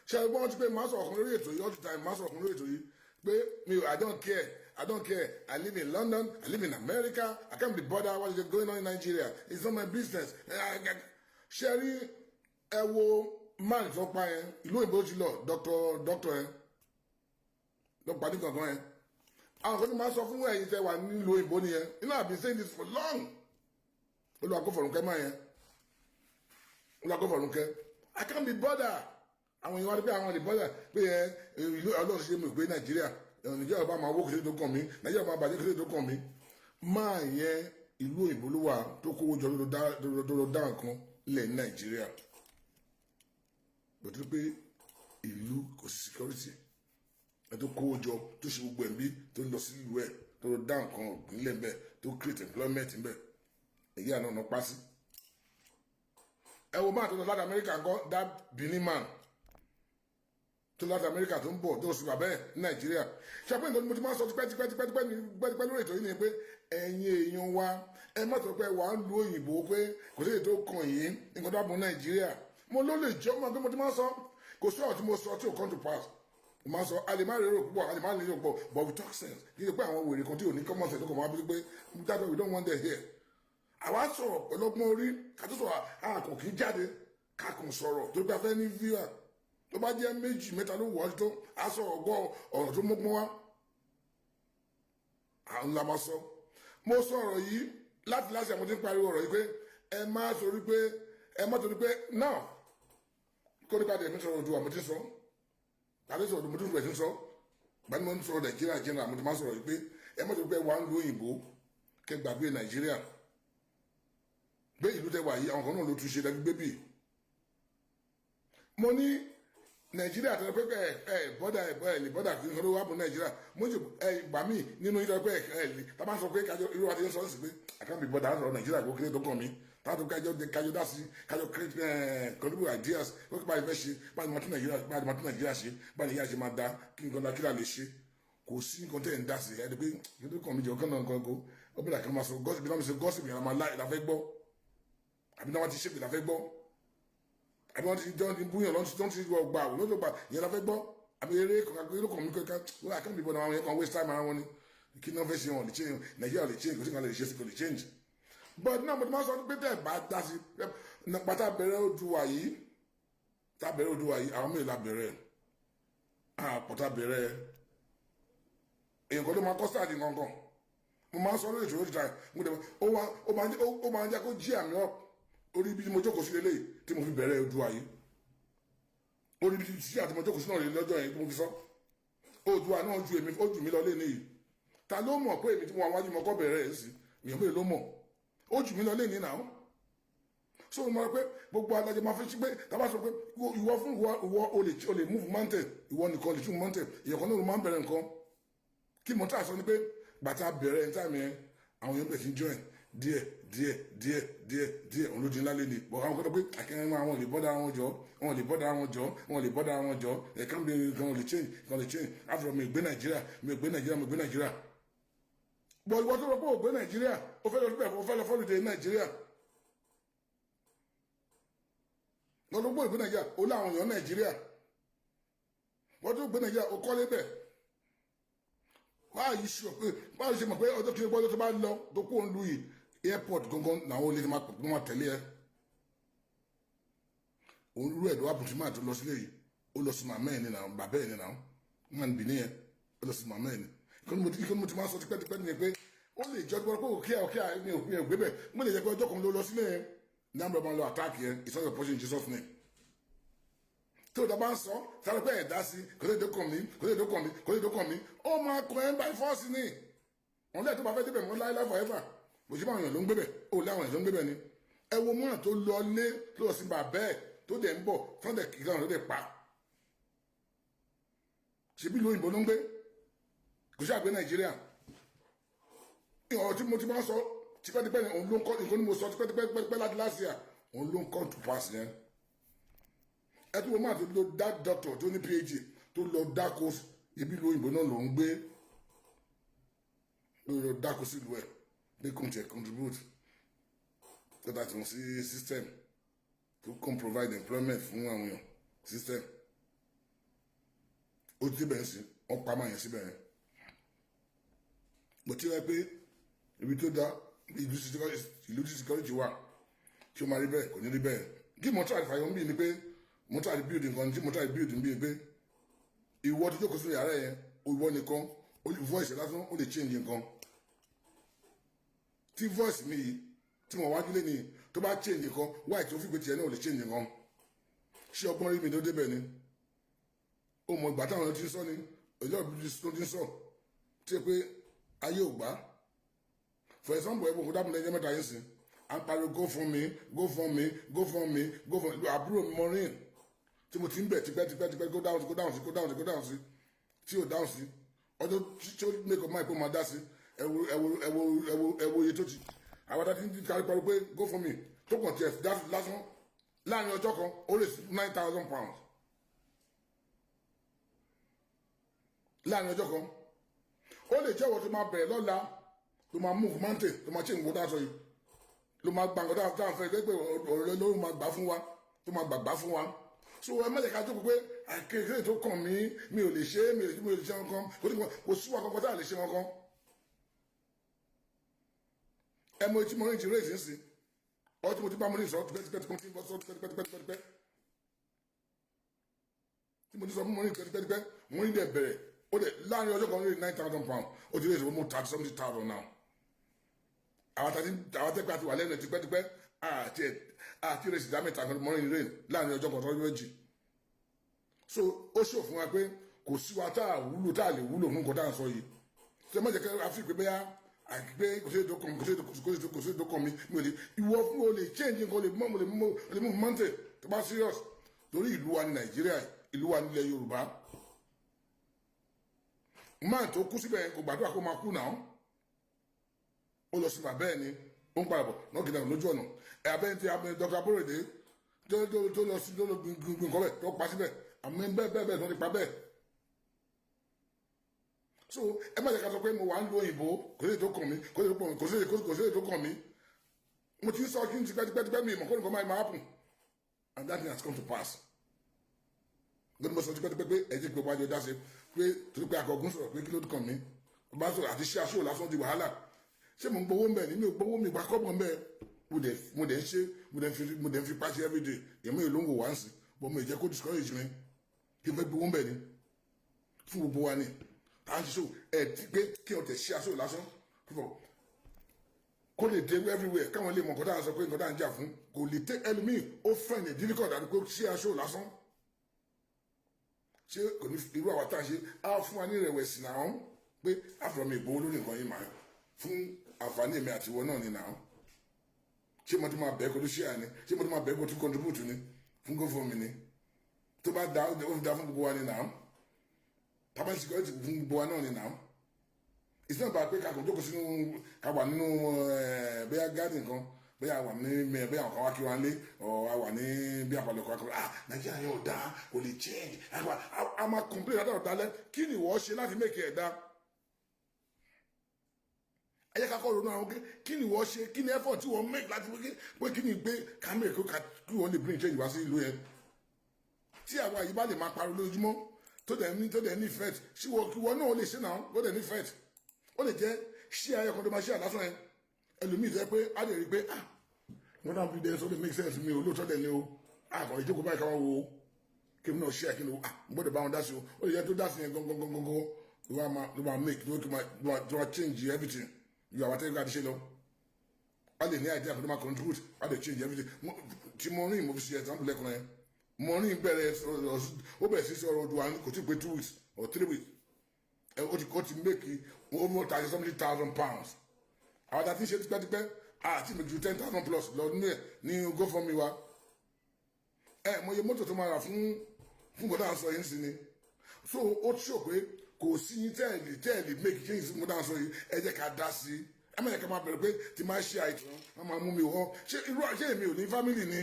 Ṣe é gbọ́n ti pé màá sọ̀rọ̀ kan lórí ètò yìí all the time, màá sọ̀rọ̀ kan lórí ètò yìí pé mi ò, I don't care, I don't care. I live in London, I live in America, I can't be bothered what is going on in Nigeria, it's not my business. Ṣe rí, ẹ wo man tó pa yẹn, ìlú òyìnbó ti lọ, doctor yẹn ló pa ní kankan yẹn. Àwọn kan tó máa sọ fún ẹ̀yin tẹ́ wà nílùú òyìnbó nìyẹn. You know, I been saying this for long. Olúwa kó fọ̀rùn kẹ́ máa yẹn, Olúwa kó fọ̀rùn kẹ́. I can't be bothered. Àwọn èèyàn wá pé àwọn lè bother pé ẹ ìlú Ọlọ́run ṣe mọ̀ pé Nàìjíríà, Nàìjíríà bá máa wó, kí ló tó kàn mí? Nàìjíríà máa bàjẹ́, kí ló tó kàn mí? Máa yẹn, ìlú òyìnbó ló wà tó kówó jọ, tó lọ dá nǹkan lẹ̀ ní Nàìjíríà, bọ̀dé pé ìlú kò sí security. Ẹ tó kówó jọ, tó ṣe gbogbo ẹ̀ ń bí, tó ń lọ sí ìlú ẹ̀, tó lọ dá nǹkan ọ̀gbìn lẹ̀ ń bẹ̀, tó create employment ń bẹ̀, èyí àná ọ̀nà pa sí. Ẹ wo máa tó lọ láti Amẹ́ríkà ńkọ́, that Benin man tó láti Amẹ́ríkà tó ń bọ̀, tó sì bàbẹ́ ẹ̀ ní Nàìjíríà. Ṣe pé nǹkan tí mo ti máa ń sọ tipẹ́ tipẹ́ tipẹ́ tipẹ́ tipẹ́ lórí ètò yìí ni pé ẹ̀yin èèyàn wa, ẹ má sọ pé wàá ń lu òyìnbó pé kò sí èyí tó kàn yín nǹkan tó bá bọ̀ Nàìjíríà. Mo ló lè jẹ́ ọmọ pé mo ti máa ń sọ, kò sí ọ̀rọ̀ tí mo sọ tí ò come to pass. Mo máa ń sọ, a lè má rérò púpọ̀, a lè má lérò púpọ̀, but we talk sense. Kì í ṣe pé àwọn wèrè kan tí ò ní common sense tó kàn máa bí pé that's why we don't want them here. Àwa sọ̀rọ̀ pẹ̀lú ọgbọ́n orí ká tó sọ̀rọ̀, àkàn kì í jáde ká kàn sọ̀rọ̀ tó gbà fẹ́ ní viewer. Tó bá jẹ́ méjì mẹ́ta ló wọ̀ ọ́ tó a sọ̀rọ̀ gbọ́ ọ̀rọ̀ tó mọ́gbọ́n wá, àwọn la máa sọ. Mo sọ̀rọ̀ yìí láti àwọn tí ń pariwo ọ̀rọ̀ yìí pé ẹ má sọrí pé ẹ má torí pé náà kó nípa tẹ̀mí sọ̀rọ̀ ojú àmọ́ tí ń sọ tàbí sọ̀rọ̀ mo tún rẹ̀ tí ń sọ gbani. Mo ń sọ̀rọ̀ Nàìjíríà general, mo ti máa sọ̀rọ̀ yìí pé ẹ má torí pé wà ń lu òyìnbó kẹ gbàgbé Nàìjíríà, gbé ìlú tẹ wà yìí, àwọn kan náà ló tún ṣe lẹ́gbẹ́ gbé bì. Mo ní Nàìjíríà tó yẹ pé ẹ ẹ bọ́dà, ẹ bọ́ ẹ lè bọ́dà kí n ló wà bọ̀ Nàìjíríà. Mo jù ẹ gbà mí nínú yín tó yẹ pé ẹ lè tá a bá sọ pé kájọ irú wa ti ń sọ sí pé àkànbí bọ́dà sọ̀rọ̀ Nàìjíríà kó kéré tó kàn mí, táàtò kájọ kájọ dá sí, kájọ create contribute ideas ó kí báyìí fẹ́ ṣe báyìí, máa tún Nàìjíríà báyìí, máa tún Nàìjíríà ṣe báyìí, Nàìjíríà ṣe máa da kí nǹkan dá kí là lè ṣe. Kò sí nǹkan tẹ̀ ń dá sí ẹ pé kí ló kàn mí jẹ ọkàn náà nǹkan kó ó bẹ̀rẹ̀ kí wọ́n máa sọ gossip bí wọ́n ṣe gossip yẹn la máa la fẹ́ gbọ́, àbí náà wọ́n ti ṣépè la fẹ́ gbọ́, àbí wọ́n ti jọ́ ti búyàn lọ́n ti ti gbà lọ́dọ̀ gbà yẹn la fẹ́ gbọ́, àbí eré kankan ló kàn mí kankan wọ́n àkànbí bọ́ náà àwọn yẹn kan waste time ara wọn ni. Kí ni wọ́n fẹ́ ṣe? Wọn lè change Nàìjíríà, lè change, kò sí nǹkan lè ṣe sí, kò lè change. But náà mo ti máa sọ pé tẹ́ ẹ̀ bá dá sí nípa tá a bẹ̀rẹ̀ Oòduà yìí, tá a bẹ̀rẹ̀ Oòduà yìí, àwọn mélòó la bẹ̀rẹ̀ àpọ̀ tá a bẹ̀rẹ̀? Èèyàn kan ló máa kọ́ sáàdì gangan. Mo máa ń sọ lórí ìṣòro ìta mo dẹ̀ ó máa ń jẹ́ kó jí àmì ọ̀ orí ibi tí mo jókòó sí lélẹ́yìí tí mo fi bẹ̀rẹ̀ Oòduà yìí, orí ibi tí àti mo jókòó sí náà lè lọ́jọ́ yẹn tí mo fi sọ Oòduà náà ju èmi, ó jù mí lọ lé níyì. Ta ló mọ̀ pé èmi tí mo wà wájú mo kọ́ bẹ̀rẹ̀ ẹ̀ sí? Èèyàn mélòó ló mọ̀? Ó jù mí lọ lé ní náà. So mo mọ̀ pé gbogbo adájọ́ máa fi sí pé tá bá sọ pé ìwọ fún ìwọ, ìwọ o lè move mountain, ìwọ nìkan lè tún mountain. Èèyàn kan náà ló máa ń bẹ̀rẹ̀ nǹkan. Kí mo tà sọ ni pé gbàtà bẹ̀rẹ̀ ní time yẹn, àwọn èèyàn bẹ̀rẹ̀ sí join díẹ̀ díẹ̀ díẹ̀ díẹ̀ díẹ̀. Òun ló di ńlá lé ní bọ̀. Àwọn kan tó pé akẹ́kọ̀ọ́ wọn, àwọn lè bọ́dà wọn jọ, wọn lè bọ́dà wọn jọ, wọn lè bọ́dà wọn jọ. Ẹ̀kan bí kan lè change, kan lè change. After mi gbé Nàìjíríà, mi gbé Nàìjíríà, mi gbé Nàìjíríà bọ̀. Ìwọ tó rọ pé ò gbé Nàìjíríà, ó fẹ́ lọ síbẹ̀, ó fẹ́ lọ fọ́lùdé Nàìjíríà, wọ́n tó gbé ìgbé Nàìjíríà, ó láwọn èèyàn Nàìjíríà. Wọ́n tó gbé Nàìjíríà, ó kọ́lé bẹ̀. Báyìí sọ pé báyìí ṣe mọ̀ pé ọjọ́ kí ọjọ́ tó bá lọ tó kó ń lu yìí, airport gangan làwọn olè máa pọ̀ máa tẹ̀lé ẹ. Òun rú ẹ̀dọ́ àbùtí máa tó lọ sílé yìí, ó lọ sí màmá ẹ̀ nínú bàbá ẹ̀ nínú máa ń bì níyẹn, ó lọ sí màmá ẹ̀ ní. Ìkànnì mo ti máa sọ tipẹ́tipẹ́ nìyẹn pé ó lè jẹ́ pé òkè òkè mi ò gbé bẹ̀. Mo lè jẹ́ pé ọjọ́ kan ló lọ sílé yẹn ní àmọ́ máa lọ attack yẹn. It's not your portion in Jesus' name. Tí o dábàá ń sọ sáré pé ẹ̀dá sí, kò lè dókàn mí, kò lè dókàn mí, kò lè dókàn mí, ó máa kọ ẹ́ by force ni. Wọn lẹ́yìn tó bá fẹ́ débẹ̀ mọ́ láíláí forever. Bó ṣe bá àwọn èèyàn ló ń gbé bẹ̀, ó lé àwọn èèyàn ló ń gbé bẹ̀ ni. Ẹ wo mọ́nà tó lọ lé tó lọ sí bàbẹ́ ẹ̀ tó dẹ̀ ń bọ̀ tó dẹ̀ kí lọ́nà tó dẹ̀ pa. Ṣebí ìlú òyìnbó ló ń gbé, kò sí àgbẹ̀ Nàìjíríà. Ọ̀rọ̀ tí mo ti máa ń sọ tipẹ́tipẹ́ ni òun ló ń kọ́ nǹkan ní mo sọ tipẹ́tipẹ́ láti last year, òun ló ń kọ́ to pass yẹn. Ẹ tún wọ́n máa tó lọ dá doctor tó ní PhD tó lọ dáko ibi ìlú òyìnbó náà ló ń gbé, ló lọ dáko sílùú ẹ̀ pé kò tiẹ̀ contribute tó dá tí wọ́n sí system tó kàn provide employment fún àwọn èèyàn system. Ó ti bẹ̀rẹ̀ sí wọ́n pa máa yẹn síbẹ̀ yẹn. Mo ti rẹ pé ibi tó dá ìlú tí security wà tí ó máa rí bẹ́ẹ̀, kò ní rí bẹ́ẹ̀. Kí mo try fàyọ̀ ń bí ni pé mo try build nǹkan tí mo try build ń bí ni pé ìwọ tó jókòó sínú yàrá yẹn, ìwọ nìkan, voice lásán ó lè change nǹkan. Tí voice mi yìí tí mo wájú lé ní tó bá change nǹkan, wáyé tó fi pé tiẹ̀ náà ò lè change nǹkan? Ṣé ọgbọ́n rí mi tó débẹ̀ ni? Ó mọ ìgbà táwọn ti ń sọ ni ìjọba tó ti ń sọ tí ẹ pé ayé ò gbà. For example, ẹ̀bùn kò dábùn lẹ́jọ́ mẹ́ta yín sí à ń pariwo go for me, go for me, go for me, go for me. Àbúrò mi Maureen tí mo ti ń bẹ̀ tipẹ́ tipẹ́ tipẹ́, go down sí, go down sí, go down sí, go down sí, tí ò down sí. Ọjọ́ tí ó make up mind pé ó máa dá sí, ẹ̀wò ẹ̀wò ẹ̀wò ẹ̀wò ẹ̀wò iye tó ti àwọn adájú ti kárí pariwo pé go for me tó kàn tiẹ̀ dá lásán láàrin ọjọ́ kan, ó lè £9,000 láàrin ọjọ́ kan. Ó lè jẹ́wọ́ tó máa bẹ̀rẹ̀ lọ́la, tó máa move mountain, tó máa change nǹkan tá a sọ yìí, ló máa gba nǹkan tá a fẹ́ pé ọ̀rọ̀ ló máa gbà fún wa, tó máa gbàgbà fún wa. So ẹ má jẹ́ ká jókòó pé àkékeré tó kàn mí, mi ò lè ṣe é, mi ò lè ṣe nǹkan. Kò sí wa kankan tá a lè ṣe nǹkan. Ẹ mọ etí mo rìn ti rèé sí ọ tí mo ti bá mo ní sọ tipẹ́tipẹ́ tí mo ti bọ́ sọ tipẹ́tipẹ́tipẹ́ tí mo ti sọ fún mo ní tipẹ́tipẹ́. Mo ní dẹ̀ bẹ̀rẹ̀, ó dẹ̀ láàrin ọjọ́ kan ní £9,000, ó ti rèé sí mo 30-something thousand now. Àwọn tẹ́gbẹ́ àti wà lẹ́nu tipẹ́tipẹ́ àti rèé sí ìdá mẹ́ta kan mọ́rin rèé láàrin ọjọ́ kan tọ́jú méjì. So ó ṣò fún wa pé kò sí wa tá a wúlò, tá a lè wúlò fún nǹkan tá à ń sọ yìí. Ṣé má jẹ́ kí a fi pé bẹ́yà àgbẹ̀ kò sí èdè kan, kò sí èdè kan, mi ò lè ìwọ fún o lè change nǹkan, lè mọ́ mo lè mú lè mú mountain tó bá serious torí ìlú wa ní Nàìjíríà. Ìlú wa nílẹ̀ Yorùbá. Máà tó kú síbẹ̀ kò gbàdúrà kó máa kú náà. Ó lọ sí bàbá ẹ̀ ni, ó ń padà bọ̀ náà kìnnà lójú ọ̀nà ẹ̀ abẹ́ni tí abẹ́ni Dr. Aborode tó lọ sí, tó lọ gbin nǹkan bẹ́ẹ̀, tó pa síbẹ̀, àmọ́ bẹ́ẹ̀ bẹ́ẹ̀ bẹ́ẹ̀ tó ti pa bẹ́ẹ̀. So ẹ má jẹ́ ká sọ pé mo wà ń lo òyìnbó, kò sí èyí tó kàn mí, kò sí èyí tó kàn mí, kò sí èyí tó kàn mí. Mo ti ń sọ kí n tipẹ́tipẹ́, mi ìmọ̀ kó nǹkan máa happen, and that thing has come to pass. Lórí mo sọ tipẹ́tipẹ́ pé ẹ jẹ́ pé wájú dá sí pé torí pé akọ̀gùn sọ̀rọ̀ pé kí ló kàn mí bá sọ̀rọ̀ àti ṣé aṣọ lásán di wàhálà. Ṣé mo ń gbowó mbẹ ní? Mi ò gbowó, mi gbà kọ́bọ̀ mbẹ. Mo dẹ̀ ń ṣe, mo dẹ̀ ń fi pàṣẹ everyday. Èmi ò ló ń wò wá ń sìn, but mo ì jẹ́ kó discourage mi. Kí n fẹ́ gbowó mbẹ ni? Fún gbogbo wa ni à ń ṣe. Ẹ ti pé kí o tẹ̀ ṣe aṣọ lásán kó lè dé everywhere, káwọn lè mọ nǹkan tá à ń sọ, pé nǹkan tá à ń jà fún kò lè tẹ ẹlòmíì. Ó fẹ́ ní difficult àti pé ṣé aṣọ lásán, ṣé kò ní irú àwa tá à ń ṣe á fún wa ní ìrẹ̀wẹ̀sì náà pé àfọ̀rọ̀mì ìgbowó lórí nǹkan yìí, máa fún àǹfààní èmi àti ìwọ náà ni náà. Ṣé mo ti máa bẹ́ẹ̀ kó tó ṣe àní? Ṣé mo ti máa bẹ́ẹ̀ kó tó contribute ni fún GoFundMe ni? Tó bá da, ó fi da fún gbogbo wa ni náà. Permanent security fún gbogbo wa náà ni náà. It's not about pé ká kò jókòó sínú, ká wà nínú bóyá garden kan, bóyá wà ní, bóyá àwọn kan wá kí wa lé ọ, a wà ní bí àpàlẹ̀ kan kan. Ah, Nàìjíríà yóò dá, kò lè change. A máa complain látàrọ̀ dálẹ́. Kí ni ìwọ ṣe láti make ẹ̀ dá? Ẹ jẹ́ ká kọ́ ronú àwọn. Kí ni ìwọ ṣe? Kí ni effort tí wọ́n make láti pé kí ni pé ká make kí wọ́n lè bring change wá sí ìlú yẹn? Tí àwa yìí bá lè máa pariwo lójúmọ́, tó dẹ̀ ní effect, ṣé wọ́n náà lè ṣe náà ó dẹ̀ ní effect? Ó lè jẹ́ ṣí ayé kan tó máa ṣe àlásán yẹn, ẹlòmíì tẹ́ pé á lè rí i pé, ah, wọ́n náà bí dẹ́sọ́ lè make sense mi ò lóòótọ́ dẹ̀ ni o. Ah, kàn ìjókòó báyìí, káwọn wo kí n náà ṣe àkínní o. Ah, n gbọ́dọ̀ bá wọn dá sí o. Ó lè jẹ́ tó dá sí yẹn gangan gangan gangan ló máa make ló máa change everything. Yóò àwọn atẹ́gbẹ́ àti ṣe lọ, a lè ní idea kan tó máa contribute, a lè change everything. Tí mo rìn, mo fi ṣe example lẹ́kọ̀ọ́ yẹn. Mo rìn bẹ̀rẹ̀, ó bẹ̀rẹ̀ sí sọ̀rọ̀ odò wa, kò tí ì pé 2 weeks or 3 weeks, ó ti make over 30 something thousand pounds. Àwọn àti ṣe tipẹ́tipẹ́ àti make ju 10,000 plus lọ ní ẹ̀ ní GoFundMe wa. Ẹ mo iye mọ́tò tó máa rà fún nǹkan tá à ń sọ yìí sí ni. So ó ṣò pé kò sí yín tẹ́ẹ̀lì make change sí nǹkan tá à ń sọ yìí. Ẹ jẹ́ ká dá sí i. Ẹ má yẹ ká máa bẹ̀rẹ̀ pé tí máa ṣe àìsàn, wọ́n máa mú mi wọ́. Ṣé irú, ṣé èmi ò ní family ni?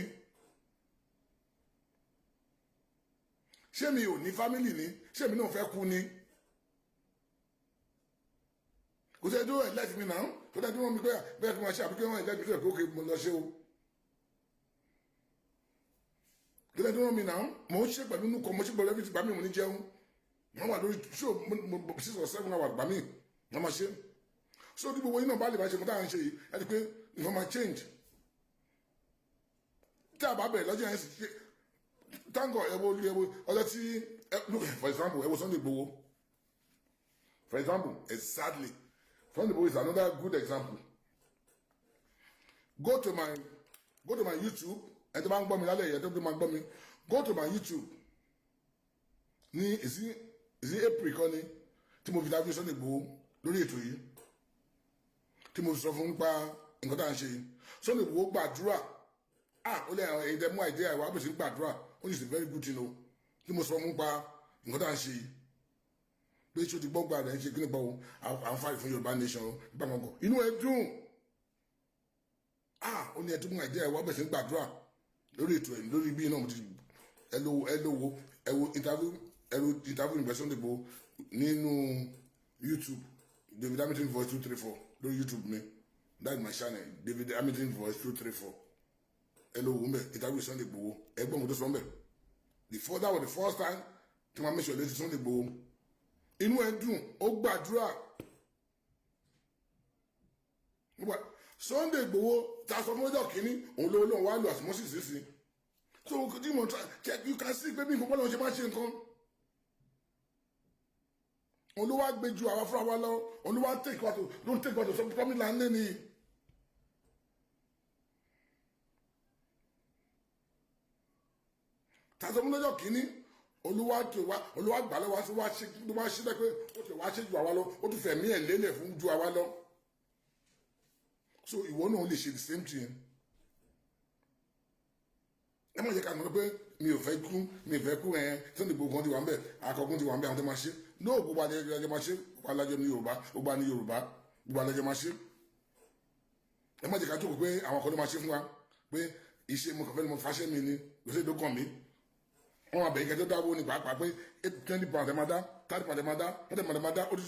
Ṣé mi ò ní family ni? Ṣé èmi náà fẹ́ kú ni? Kò sí ẹjọ́ ẹ̀ lẹ́tì mi náà tó dájú wọn mi pé bẹ́ẹ̀ kí wọ́n ṣe, àbí kí wọ́n ẹ̀ lẹ́tì mi tó yẹ kó mo lọ ṣe o. Kí lẹ́tì wọn mi náà, mò ń ṣe pẹ̀lú inú kan, mo ṣe pẹ̀lú everything. Gbà mí, mo ní jẹun, wọ́n wà lórí show 6 or 7 hours, gbà mí wọ́n máa ṣe. So kí gbogbo yín náà bá lè bá ṣe nǹkan tá à ń ṣe yìí, ẹ ti pé nǹkan máa change. Tí a bá bẹ̀rẹ̀ lọ́jọ́ yẹn sì ṣe, thank God. Ẹ wo ọjọ́ tí, look, for example, ẹ wo Sunday Igboho, for example. Exactly, Sunday Igboho is another good example. Go to my YouTube. Ẹ tó bá ń gbọ́ mi lálẹ́ yẹn, tó máa gbọ́ mi, go to my YouTube ní ìsí April kan ní tí mo fi dájú Sunday Igboho lórí ètò yìí, tí mo fi sọ fún nípa nǹkan tá à ń ṣe yìí. Sunday Igboho gbàdúrà. Ah, ó lé àwọn èyí tẹ mú idea ìwà bẹ̀rẹ̀ sí gbàdúrà. Ó ní, it's a very good thing o, tí mo sọ fún nípa nǹkan tá à ń ṣe yìí, pé ṣó ti gbọ́ gbà rẹ̀ ń ṣe kí nípa o, à ń fight fún Yorùbá nation o, nípa kankan. Inú ẹ dùn. Ah, ó ní ẹ tó mú idea ìwà bẹ̀rẹ̀ sí gbàdúrà lórí ètò ẹ̀ lórí bí náà. Mo ti ẹ lówó, ẹ wo interview, ẹ wo interview ìgbẹ́ Sunday Igboho nínú YouTube, David Hamilton Voice 234 lórí YouTube mi. That is my channel, David Hamilton Voice 234. Ẹ lọ wò mbẹ, interview Sunday Igboho. Ẹ gbọ́n mo tó sọ mbẹ. The first That was the first time tí wọ́n make sure létí Sunday Igboho. Inú ẹ dùn, ó gbàdúrà. Sunday Igboho ta sọ fún ọjọ́ kìíní, òun lówó lóun wá lò àsìmọ́sì sísìn. So tí mo check, you can see pé bí nǹkan bọ́lá ṣe máa ṣe nǹkan, òun ló wá gbé ju àwa fúnra wa lọ. Òun ló wá take wa to, ló ń take wa to some promised land ní. Ta sọ fún lọ́jọ́ kìíní, olúwa tó wá, olúwa gbà lọ́wọ́ wá ṣe, ló wá ṣe lẹ́ pé ó ti wá ṣe ju àwa lọ, ó tún fẹ̀mí ẹ̀ lélẹ̀ fún ju àwa lọ. So ìwọ náà lè ṣe the same thing. Ẹ má jẹ́ ká mọ̀ pé Mi ò fẹ́ kú, mi ò fẹ́ kú. Ẹ̀ Sunday Igboho kan ti wà ń bẹ̀, akọkùn ti wà ń bẹ̀, àwọn tó máa ṣe ní gbogbo alájọ máa ṣe. Gbogbo alájọ ní Yorùbá, gbogbo ní Yorùbá, gbogbo alájọ máa ṣe. Ẹ má jẹ́ ká jókòó pé àwọn kan ló máa ṣe fún wa, pé iṣẹ́ mo kàn fẹ́ ni mo fàṣẹ mi ni gbèsè tó kàn mí. Wọn máa bẹ̀yìn kẹjọ dáwọ́ ní pàápàá pé £20 ẹ máa dá, £30 ẹ máa dá, £40 ẹ máa dá. Ó ti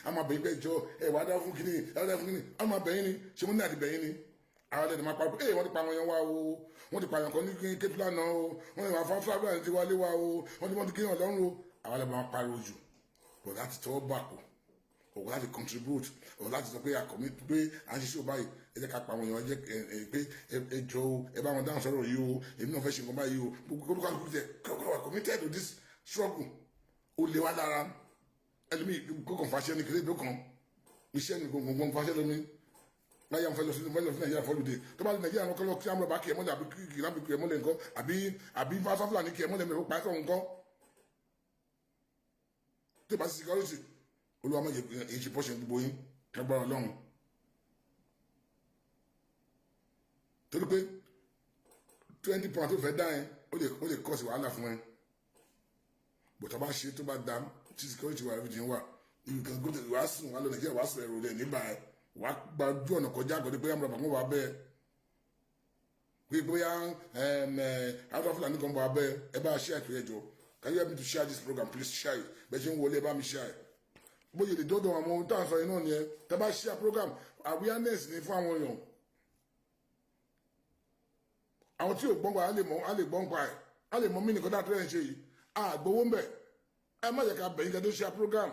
a máa bẹ̀yìn pé ìjọ ẹ wàá dá fún kínní, ẹ wàá dá fún kínní. A máa bẹ̀yìn ni ṣé mo ní àti bẹ̀yìn ni àwọn ẹ̀dẹ̀ máa pa pé wọ́n ti pa àwọn yẹn wá o, wọ́n ti pa àwọn kan ní kéjù lánàá o, wọ́n ti wà fún fúlàní ti wálé wá o, wọ́n ti kéèyàn lọ́rùn o. Àwọn ẹ̀dẹ̀ máa pariwo jù bọ̀ láti tọwọ́ bà kù òun, láti contribute òun, láti sọ pé a commit pé à ń ṣiṣẹ́ ò báyìí. Ẹ jẹ́ ká pa àwọn èèyàn, ẹ jẹ́ pé ẹ jọ o, ẹ bá wọn dáhùn sọ̀rọ̀ yìí o, èmi náà fẹ́ ṣe nǹkan báyìí o. Gbogbo kálukú tẹ kọ́kọ́ wà committed to this struggle. Ó lé wa lára. Ẹlòmíì kókàn fàṣẹ ní kéré dókàn iṣẹ́ ní gbogbo fàṣẹ lómi láyé. Àwọn fẹ́ lọ sí Nàìjíríà fọlùdé tó bá lọ Nàìjíríà, wọn kọ́ lọ kí amúlọ̀ bá kí ẹ mọ́lẹ̀, àbí kí lábì kí ẹ mọ́lẹ̀ nǹkan, àbí fáfúlàní kí ẹ mọ́lẹ̀ mẹ́fọ́ pa ẹ́ sọ̀rọ̀ nǹkan tó bá sí security. Olúwa má jẹ́ èyí ṣe pọ́ṣẹ̀ gbogbo yín lágbára Ọlọ́run, torí pé £20 tó fẹ́ dá ẹ, ó lè cause wàhálà fún ẹ. Bó tó bá ṣe, tó bá dá tí security wà, everything wà, you can go to wàá sùn, wàá lọ Nàìjíríà, wàá sùn, ẹ̀rù rẹ̀ nígbà ẹ wàá gba ojú ọ̀nà kọjá àgọ́dẹ pé àmúlò àbàkùn wà bẹ́ẹ̀, pé bóyá àwọn Fúlàní kan wà bẹ́ẹ̀. Ẹ bá share ìpè ẹjọ́. Can you help me to share this program, please? Share it. Bẹ́ẹ̀ ṣe ń wọlé, ẹ bá mi share it. Bóyá lè dọ́dọ̀ àwọn ohun tá à ń sọ yìí náà nìyẹn. Tẹ́ bá share program, awareness ni fún àwọn èèyàn. Àwọn tí ò gbọ́n pa á lè mọ̀, á lè gbọ́n pa ẹ̀, á lè mọ̀ mí nìkan dáa tó ẹ̀ ń ṣe yìí. Àgbowó ń bẹ̀. Ẹ má jẹ́ ká bẹ̀yìn kẹ́ tó share program.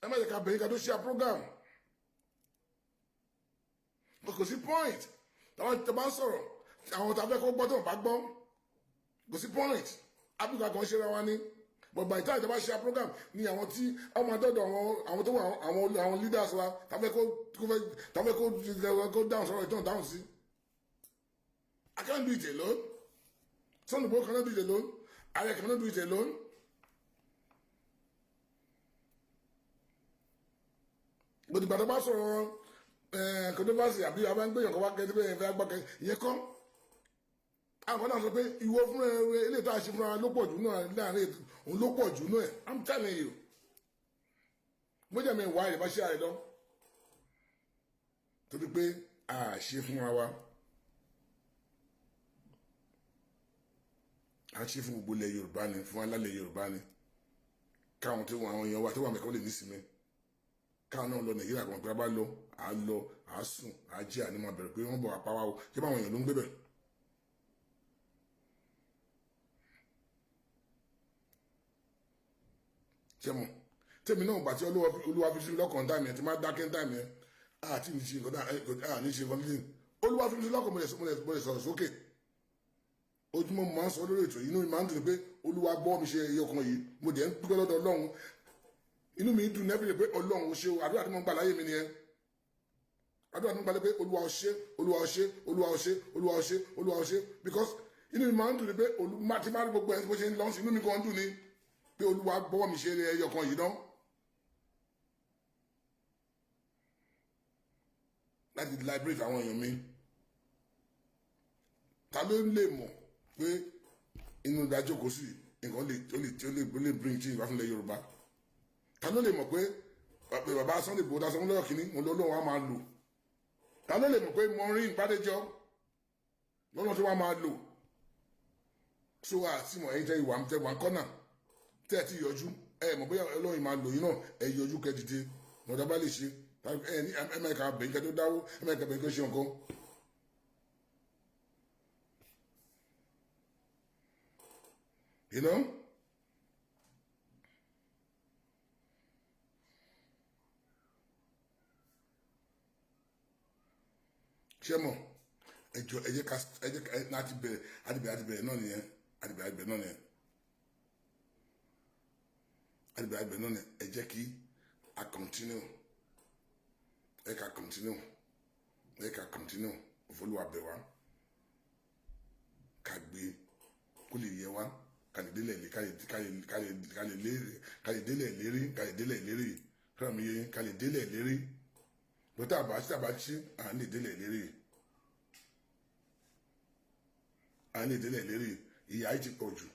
Ẹ má jẹ́ ká bẹ̀yìn kẹ́ tó share program. Kò sí point táwọn tó bá ń sọ̀rọ̀, àwọn tó fẹ́ kó gbọ́ tó bá gbọ́, kò sí point. Áfíríkà kan ṣe ra wa ní. But by the time tó bá share program ni àwọn tí ọmọ àdọ́dọ̀ àwọn tó wà, àwọn leaders wa tàbí kó dáhùn sọ̀rọ̀ ìtàn dáhùn sí. I can't do it alone. Sunday Igboho cannot do it alone. Ààrẹ cannot do it alone. But ìgbà tó bá sọ̀rọ̀ controversy àbí àwọn ẹgbẹ́ kan wá kẹ́tí pé ẹ̀fẹ́ agbá kẹ́ ìyẹn kọ́, àwọn náà sọ pé ìwọ fúnra ẹ, ilé tó a ṣe fúnra ló pọ̀ jù náà láàrin òun ló pọ̀ jù náà. I'm telling you, mo jẹ́ mi wá ìbá ṣe àìlọ́ lọ torí pé a ṣe fúnra wa, a ṣe fún gbogbo ilẹ̀ Yorùbá ni, fún alálẹ̀ Yorùbá ni, káwọn tó àwọn èèyàn wa tó wà mẹ́kọ́ lè nísìmí, káwọn náà lọ Nàìjíríà kan pé a bá lọ, à lọ, à sùn, à jí, àní máa bẹ̀rẹ̀ pé wọ́n bọ̀ àpá wa o. Ṣé báwọn èèyàn ló ń gbé bẹ̀? Ṣé mo tèmi náà gbà tí Olúwa fi sí lọ́kàn time yẹn tí máa dákẹ́ time yẹn, àti ní ṣe nǹkan, ní ṣe nǹkan ní Olúwa fi sí lọ́kàn, mo lè sọ̀rọ̀ sókè ojúmọ́. Mo máa ń sọ lórí ètò yìí, inú mi máa ń dùn pé Olúwa gbọ́ mi ṣe ẹyọ kan yìí. Mo dẹ̀ ń dúpẹ́ lọ́dọ̀ Ọlọ́run, inú mi dùn nẹ́bìrì pé Ọlọ́run ó ṣe o. Àdúrà tí mo ń gbà láyé mi nìyẹn. Àdúrà tí mo ń gbà láyé pé Olúwa ó ṣe, Olúwa ó ṣe, Olúwa ó ṣe, Olúwa ó ṣe, Olúwa ó ṣe, because inú mi máa ń dùn ní pé Olúwa ti máa ń gbogbo ẹ̀ bó ṣe ń lọ sí, inú mi kan ń dùn ní pé Olúwa gbọ́ mi ṣe ẹyọ kan yìí náà láti liberate àwọn èèyàn mi. Ta ló lè mọ̀ pé inú ìdájọ́ kò sí nǹkan lè ó lè ó lè ó lè bring change wá fún ilẹ̀ Yorùbá? Ta ló lè mọ̀ pé bàbá Sunday Igboho ta sọ fún lọ́yọ̀ kínní mo lọ́wọ́ wa máa lò? Ta ló lè mọ̀ pé Maureen Bádéjọ lọ́nà tó wá máa lò? So àti mọ̀ ẹ̀yin tẹ́ ìwà tẹ́ wà ń kọ́nà tẹ́ ẹ̀ ti yọjú, ẹ mọ̀ bóyá Ọlọ́run máa lò yín náà. Ẹ yọjú kẹ́ dìde mọ̀tà bá lè ṣe. Ẹ ní ẹ máa kà bẹ̀yìn kẹ́ tó dáwó, ẹ máa kà bẹ̀yìn kẹ́ ṣe nǹkan. You know? Ṣé mọ̀, ẹ jọ, ẹ jẹ́ ká ẹ jẹ́ ká láti bẹ̀rẹ̀, àti bẹ̀rẹ̀, àti bẹ̀rẹ̀ náà nìyẹn. Àti bẹ̀rẹ̀, àti bẹ̀rẹ̀ náà nìyẹn. Àti bẹ̀rẹ̀, àti bẹ̀rẹ̀ náà nìyẹn. Ẹ jẹ́ kí a continue, ẹ ká continue, ẹ ká continue. Òfòlùwà bẹ̀ wá ká gbé kó lè yẹ wá, ká lè délẹ̀ lé, ká lè délẹ̀ lérí, ká lè délẹ̀ lérí. Kíra mi yé, ká lè délẹ̀ lérí. Bọ́tà àbá tí àbá tí à ń lè délẹ̀ lérí. À ní ìdílé ìlérí ìyà yìí ti pọ̀ jù.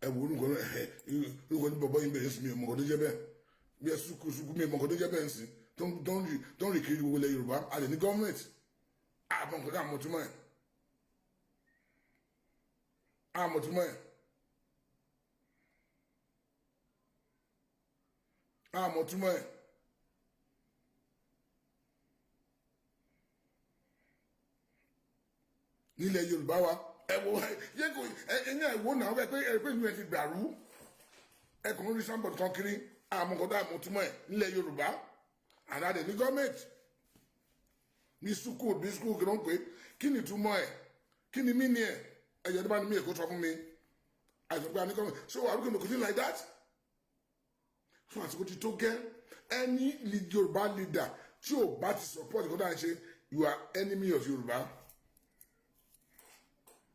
Ẹ wo orúkọ ẹ orúkọ ní bọ̀bọ̀ yìí bẹ̀rẹ̀ sí mi ò mọ̀ nǹkan tó jẹ́ bẹ́ẹ̀. Bí ẹ sùkú sùkú mi ò mọ̀ nǹkan tó jẹ́ bẹ́ẹ̀ sí tó ń rìn kiri gbogbo ilẹ̀ Yorùbá. A lè ní gọ́ọ̀mẹ̀ntì àmọ̀ nǹkan tó àmọ̀túmọ̀ ẹ̀ àmọ̀túmọ̀ ẹ̀ àmọ̀túmọ̀ ẹ̀. Nílẹ̀ Yorùbá wa, ẹ wo yẹ kò ẹ̀yìn ẹ̀wò náà ẹ pé ẹ pé ìlú ẹ ti gbàrú. Ẹ kàn ń rí sábọ̀dù kan kiri, àmọ́ nǹkan tó àmọ̀túmọ̀ ẹ̀ nílẹ̀ Yorùbá. Àdáde ní gọ́ọ̀mẹ̀ntì ní sukùl bí sukùl kí ló ń pè é? Kí ni ìtumọ̀ ẹ̀? Kí ni mí ni ẹ̀? Ẹ̀yọ́ tó bá ní mí èkó sọ fún mi. Àìsàn pé a ní gọ́ọ̀mẹ̀ntì, so are we going to continue like that? Fún àsìkò ti tó gẹ́, any Yorùbá leader tí ò bá ti support nǹkan tó à ń ṣe, you are enemy of Yorùbá.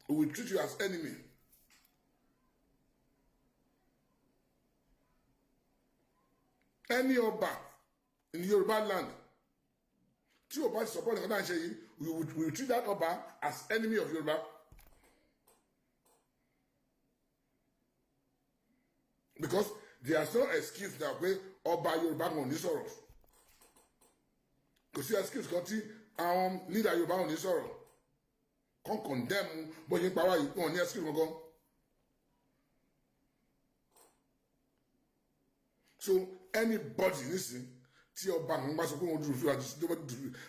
We will treat you as enemy. Any ọba in Yoruba land tí o bá ti support nǹkan náà ṣe yìí, we will treat that ọba as enemy of Yoruba. Because there is no excuse now pé ọba Yorùbá kan ò ní sọ̀rọ̀. Kò sí excuse kan tí àwọn leader Yorùbá ò ní sọ̀rọ̀. Kan condemn bó ṣe ń pa wá yìí, wọn ò ní excuse kankan. So anybody nísìn tí ọba kan bá sọ pé òun refuse àti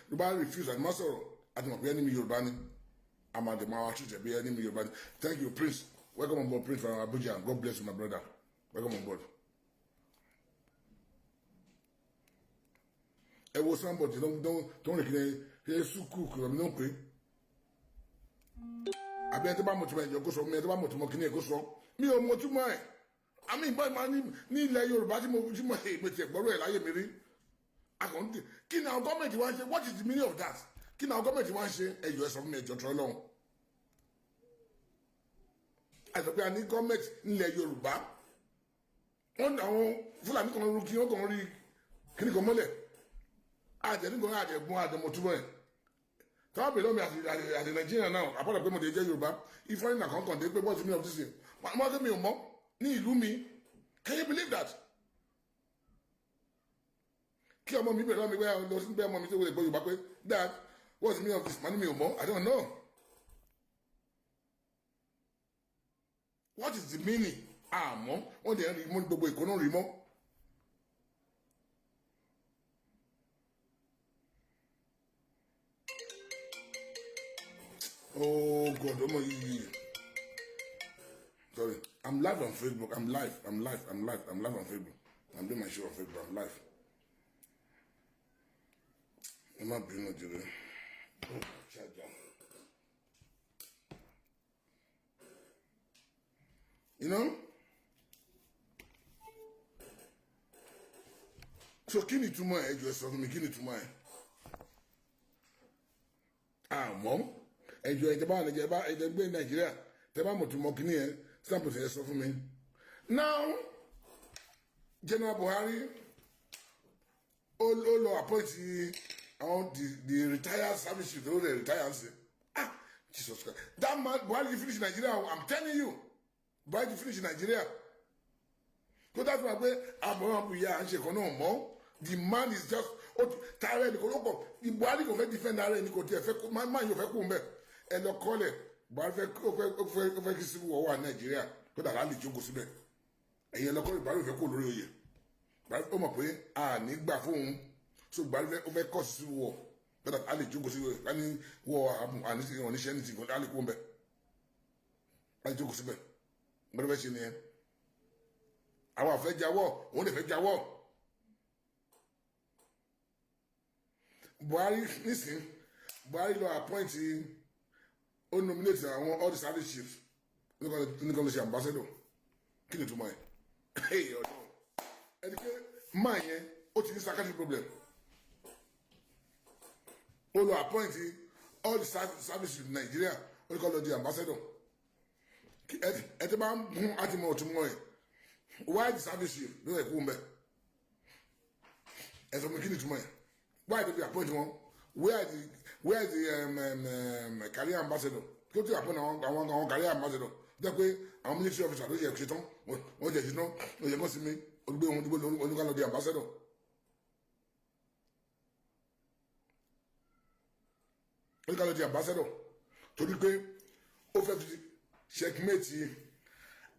tó bá refuse àti má sọ̀rọ̀, àti mọ̀ pé enemy Yorùbá ni. Àmàdé máa wá treat ẹ̀ bí enemy Yorùbá ni. Thank you, Prince. Welcome on board, Prince from Abuja. God bless you, my brother. Welcome on board. Ẹ wo somebody tó ń rìn kiri ẹ sùkú kìlọ̀ mi ló ń pè é. Àbí ẹni tó bá mọ̀ tó mọ̀ ẹ̀jọ̀ kó sọ mi, ẹni tó bá mọ̀ tó mọ̀ kíní ẹ̀ kó sọ. Mi ò mọ̀ túmọ̀ ẹ̀. Àmì ìbọn ìmọ̀ ní ilẹ̀ Yorùbá tí mo èmi tiẹ̀ gbọ́rọ̀ ẹ̀ láyé mi rí. Akọ̀ǹtì, kí ni àwọn gọ́ọ̀mẹ̀ntì wá ń ṣe? What is the meaning of that? Kí ni àwọn gọ́ọ̀mẹ̀ntì wá ń ṣe? Ẹ̀yọ́ ẹ sọ fún mi, ẹ̀jọ̀ tó lọ́hùn. Àìsàn pé a ní gọ́ọ̀mẹ̀ntì nílẹ̀ Yorùbá, wọ́n àwọn Fúlàní kan rú kí wọ́n kàn rí kíní kan mọ́lẹ̀. Àjẹ̀dínkàn àjẹ̀gbọ́n àjẹmọ̀túmọ̀ ẹ̀ tọ́wọ́ bèèrè lọ́mọ àti Nàìjíríà náà àpọ̀lọ̀ pé mo lè jẹ́ Yorùbá ìfọ́nìnà kankan dé pé what's the meaning of this thing? Wọ́n kí mi ò mọ̀ ní ìlú mi. Can you believe that? Kí ọmọ mi bèèrè lọ́mọ mi pé lọ sí bẹ́ẹ̀ ọmọ mi tó wọlé gbọ́ Yorùbá pé, "Dad, what's the meaning of this?" Màá ní mi ò mọ̀. I don't know what is the meaning. Àmọ́ wọ́n dẹ̀ rí mọ́ gbogbo ìkóná rí mọ́. Oh God, ọmọ yìí. Sorry, I'm live on Facebook. I'm live. I'm live. I'm live. I'm live on Facebook. I'm doing my show on Facebook. I'm live. Ẹ má bínú jìrì. Oh, charger. You know? So kí ni ìtumọ̀ ẹ̀? Jọ̀ọ́ ẹ sọ fún mi, kí ni ìtumọ̀ ẹ̀? Àmọ́ ẹjọ́ ẹ tẹ́ bá Nàìjíríà bá ẹjọ́ gbé Nàìjíríà tẹ́ bá mọ̀ tó mọ̀ kíní yẹn sample ẹ sọ fún mi. Now General Buhari ó lọ appoint àwọn the retired service chief tó lè retire sí. Ah, Jesus Christ, that man Buhari ti finish Nigeria. I'm telling you, Buhari ti finish Nigeria. Tó dájú wa pé àbọ̀ wọn bù ya à ń ṣe kan náà mọ́. The man is just ó tààrà ẹnì kan ló pọ̀. Buhari kò fẹ́ defend ara ẹni, kò tiẹ̀ fẹ́ kó máa yóò fẹ́ kó mbẹ́. Ẹ lọ kọ́lẹ̀, Buhari fẹ́ ó fẹ́ kí civil war wà Nàìjíríà kó dàrá lè jókòó síbẹ̀. Ẹ̀yin ẹ lọ kọ́lẹ̀, Buhari ò fẹ́ kó lórí oyè. Buhari ó mọ̀ pé a ní gbà fóun, so Buhari fẹ́ ó fẹ́ kọ́ sí civil war kó dàrá lè jókòó síbẹ̀. Ká ní wọ́ àní oníṣẹ́ ní ti kó lè kó mbẹ́, á lè jókòó síbẹ̀. Gbọ́dọ̀ fẹ́ ṣe nìyẹn. Àwọn àfẹ́ jáwọ́, òun lè fẹ́ jáwọ́. Buhari nísìn, Buhari lọ appoint, ó nominate àwọn all the service chiefs nìkan lè ṣe ambassador. Kí ni ìtumọ̀ ẹ̀? Ọ̀dọ́ ẹni pé máa yẹn ó ti ní psychiatric problem. Ó lọ appoint all the service chiefs in Nigeria, ó ní kó lọ di ambassador. Ẹ ti máa ń gún àti mọ̀ ọ̀tún mọ́ ẹ̀. Why the service chief ló yẹ kó ń bẹ̀? Ẹ sọ mi, kí ni ìtumọ̀ ẹ̀? Why did we appoint wọn? Where the Where is the career ambassador? Kí ló ti appoint àwọn career ambassador jẹ́ pé àwọn military officer ló ṣe tán, wọ́n ṣe tán, wọ́n ṣe kọ́ sí mi, olùgbé wọn dúró olùkọ́ di ambassador. Olùkọ́ di ambassador torí pé ó fẹ́ fi checkmate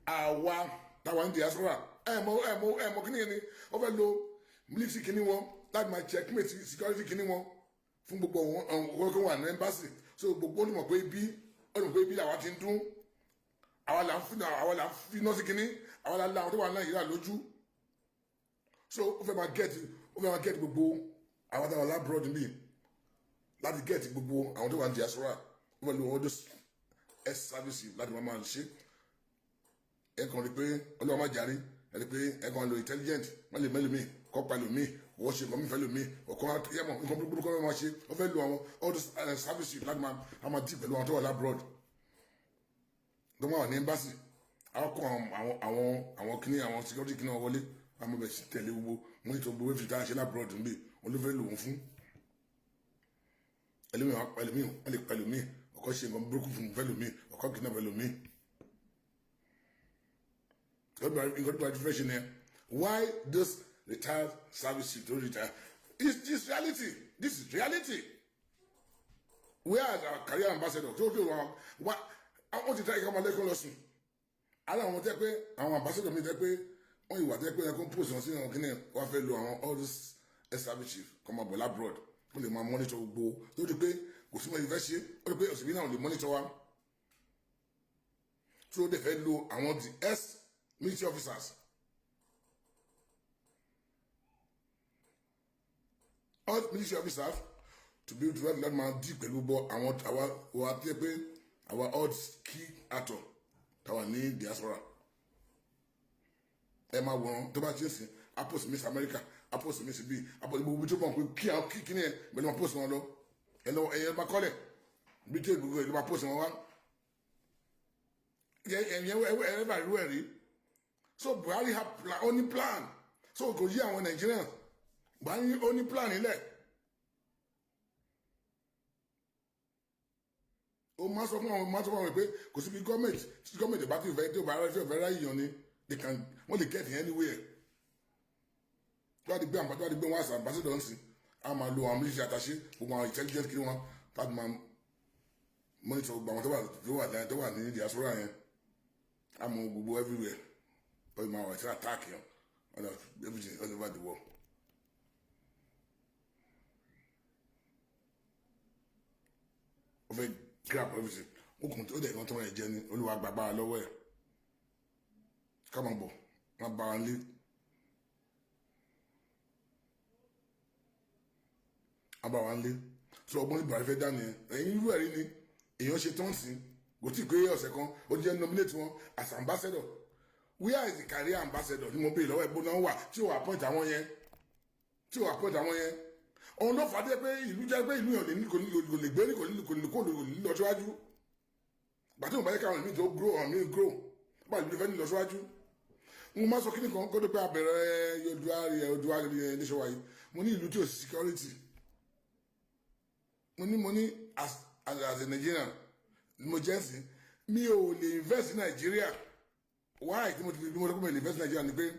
àwa táwa ní diaspora. Ẹ mọ kíní yẹn ni ó fẹ́ lo military kíní wọn láti máa checkmate security kíní wọn fún gbogbo àwọn ọkọ̀ wà ní embassy. So gbogbo olùmọ̀ pé ibi làwa ti ń dún, àwa là ń fi iná sí kíní, àwa là ń la àwọn tó wà ní Nàìjíríà lójú. So ó fẹ́ máa get gbogbo àwọn tó wà l'abroad níbí, láti get gbogbo àwọn tó wà ní diaspora. Ó fẹ́ lo all those ex service láti máa ṣe. Ẹ kàn rí pé Ọlọ́run máa jàre. Ẹ rí pé ẹ kàn lo intelligent, wọ́n lè mẹ́lòmíì kọ́ pa lòmíì, wọ́n ṣe nǹkan mìíràn lòmíì ọ̀kan yẹ́mọ̀ nǹkan burúkú kọ́ máa ṣe. Wọ́n fẹ́ lo àwọn all those services láti máa dì pẹ̀lú àwọn tó wà l'abroad, tó máa wà ní embassy. Àwọn kọ́ àwọn kíní, àwọn security kíní wọn wọlé, àwọn bẹ̀ sí tẹ̀lé gbogbo wọn ní tó gbogbo fi tá a ṣe l'abroad níbí. Wọn ló fẹ́ lò wọ́n fún ẹlòmíì. Ẹlòmíì, wọ́n lè pa ẹlòmíì, ọkọ̀ ṣe nǹkan burúkú fún ẹlòmíì, ọkọ̀ kìnnà ẹlòmíì. Nǹkan tó bá ti fẹ́ ṣe ni. Why this retired service chief to retire is this reality. This is reality. Where is our career ambassador tó tó wọn wá? Wọ́n ti tẹ́ ìkọ́ ọmọlẹ́kọ́ lọ sùn. Ara àwọn tẹ́ pé àwọn ambassador mi tẹ́ pé wọ́n ìwà tẹ́ pé ẹ̀kọ́ post wọn sí àwọn kíní. Wọ́n fẹ́ lo àwọn all this ex-service chief kọ́ máa bọ̀ l'abroad, kó lè máa monitor gbogbo, tó di pé kò sí mọ́ ìfẹ́ ṣe. Ó di pé òsèlú náà lè monitor wa tó dẹ̀ fẹ́ lo àwọn the ex military officers, all military officers, to be to help máa dì pẹ̀lú bọ́ àwọn àwa wa tí pé our old key actor táwa ní diaspora. Ẹ máa wòran tó bá ti ń sìn, a post mi sí America, a post mi sí bíi a post gbogbo tó mọ̀ pé kí àwọn kí kíní ẹ pẹ̀lú máa post wọn lọ. Ẹ lọ, ẹ̀yẹ máa kọ́lẹ̀ bí tí gbogbo ẹ̀ ló máa post wọn wá. Ẹ̀yẹ ẹ bá rí ẹ̀ rí. So Buhari have plan, ó ní plan. So kò yí àwọn Nigerians. Buhari ó ní plan nílẹ̀. Ó máa sọ fún àwọn pé kò síbi gọ́ọ̀mẹ̀ntì tí gọ́ọ̀mẹ̀ntì bá ti fẹ́ tí ó bá rẹ́ fẹ́ ráyè yan ni they can, wọ́n lè get anywhere. Tó bá ti gbé wọn àṣà ambassador ń sìn, á máa lo àwọn military attaché, gbogbo àwọn intelligence kiri wọn láti máa monitor gbogbo àwọn tó wà ní diaspora yẹn. Á mọ gbogbo everywhere, wọ́n máa wà sí attack yẹn all of everything all over the world. Ó fẹ́ grab everything. Ó kùn ó dẹ̀ kan tó rẹ̀ jẹ́ ní Olúwa gbàgbára lọ́wọ́ ẹ̀. Ká máa bọ̀, má bá wa lé. Má bá wa lé. So ọgbọ́n ní Buhari fẹ́ dá nìyẹn. Ẹ̀yin irú ẹ̀rí ni èèyàn ṣe tán sí, kò tí ì pé ọ̀sẹ̀ kan, ó jẹ́ nominate wọn as ambassador. Where is the career ambassador ni mo béèrè lọ́wọ́ ẹ̀gbọ́n náà wà tí ò appoint àwọn yẹn, tí ò appoint àwọn yẹn? Òun ló fà á dé pé ìlú jẹ́ pé ìlú yẹn lè ní kò ní kò lè gbé ní kò ní lọ síwájú. Gbàtí mo bá yẹ káwọn ìlú tó grow, àwọn míì grow bá ìlú fẹ́ ní lọ síwájú. Mo máa sọ kíní kan kó tó pé abẹ̀rẹ̀ Oòduà nation wáyé. Mo ní ìlú tí ò sí security, mo ní as a Nigerian mo jẹ́ sí, mi ò lè invest in Nigeria. Why tí mo ti fi mo sọ pé mi lè invest in Nigeria ni pé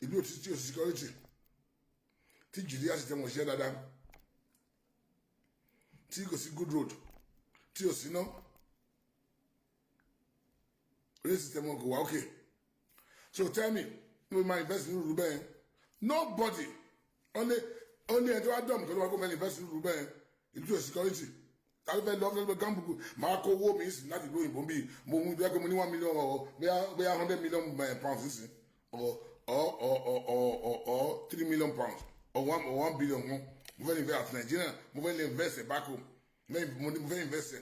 ìlú tí ò sí security, tí judicial system ò ṣiṣẹ́ dáadáa, tí kò sí good road, tí ò sí ná rail system wọn kò wá okay. So tell me, mo máa invest nínú ìlú bẹ́ẹ̀? Nobody. Only ẹni tó wá dọ̀mù tó wá kó fẹ́ invest nínú ìlú bẹ́ẹ̀, ìlú tí ò security. Tàbí fẹ́ lọ gamble, máa kó owó mi sí láti ìlú òyìnbó bíi mo mú bí mo ní 1 million or bóyá £100 million sí or £3 million or 1 billion wọn. Mo fẹ́ invest at Nigeria, mo fẹ́ invest back home, mo fẹ́ invest.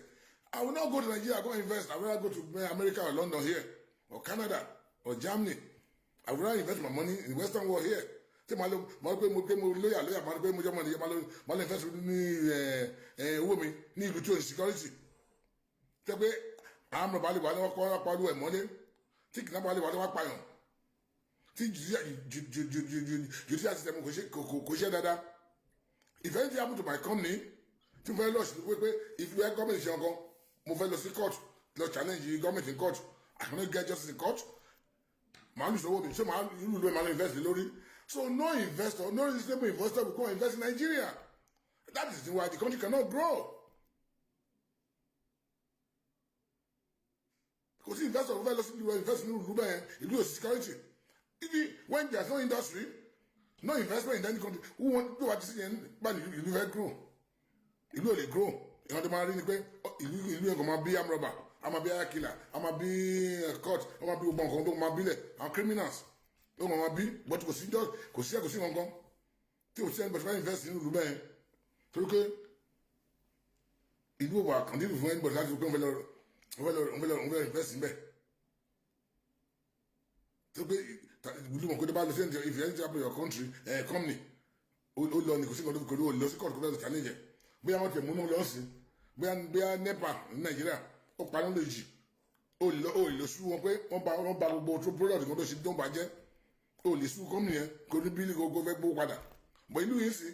I will not go to Nigeria go invest. I will rather go to America or London here or Canada or Germany. I would rather invest my money in the western world here. Tí màá lọ màá pé mo lóyà màá pé mo jẹ́ mọ̀ màá lọ invest ní owó mi ní ìlú tí o ní security, tẹ́ pé àwọn ọmọ balẹ̀ wà ní wọ́n kọ́ pa olú ẹ̀ mọ́lé, tí kìnnà balẹ̀ wà ní wọ́n pààyàn, tí judicial system kò ṣe dáadáa. If anything happen to my company, Tí mo fẹ́ lọ sí pé if you are government ṣe ọkàn, mo fẹ́ lọ sí court, lọ challenge government in court, I cannot get justice in court. Màá lù sọ́wọ́ mi, ṣé màá irú ìlú ẹ̀ máa lọ invest lórí? So no investor, no reasonable investor will go invest in Nigeria. That is why the country cannot grow. Kò sí investor fẹ́ lọ sí ìlú invest nínú ìlú bẹ́ẹ̀, ìlú ò sí security. If when there is no industry, no investment in any country, who want to wá ti sí yẹn bá ní ìlú fẹ́ grow? Ìlú ò lè grow. Ìyẹn tó máa rí ni pé ìlú yẹn kò máa bí amrọ̀bà, a máa bí ayakila, a máa bí court, a máa bí gbogbo nǹkan tó máa bílẹ̀, àwọn criminals tó máa bí, but kò sí kò sí kò sí nǹkan tí kò sí ẹni bọ̀dọ̀ invest nínú ìlú bẹ́ẹ̀, torí pé ìlú wà kàn dídùn fún ẹni bọ̀dọ̀ láti fi pé wọ́n fẹ́ lọ invest níbẹ̀, torí pé ìlú mọ̀ pé tó bá lọ sí ẹni, if you enter your country company, ó lọ ní kò sí nǹkan tó fi kò lọ sí court, kò fẹ́ lọ challenge ẹ̀. Bóyá wọ́n tẹ̀ múnú lọ sí, bóyá NEPA ní Nàìjíríà ó paná lójijì, ó lè sú wọn pé wọ́n ba gbogbo tó product kan tó ṣe tó ń bàjẹ́, ó lè sú company yẹn kò ní bílí gbogbo fẹ́ gbówó padà. But ìlú yìí sí,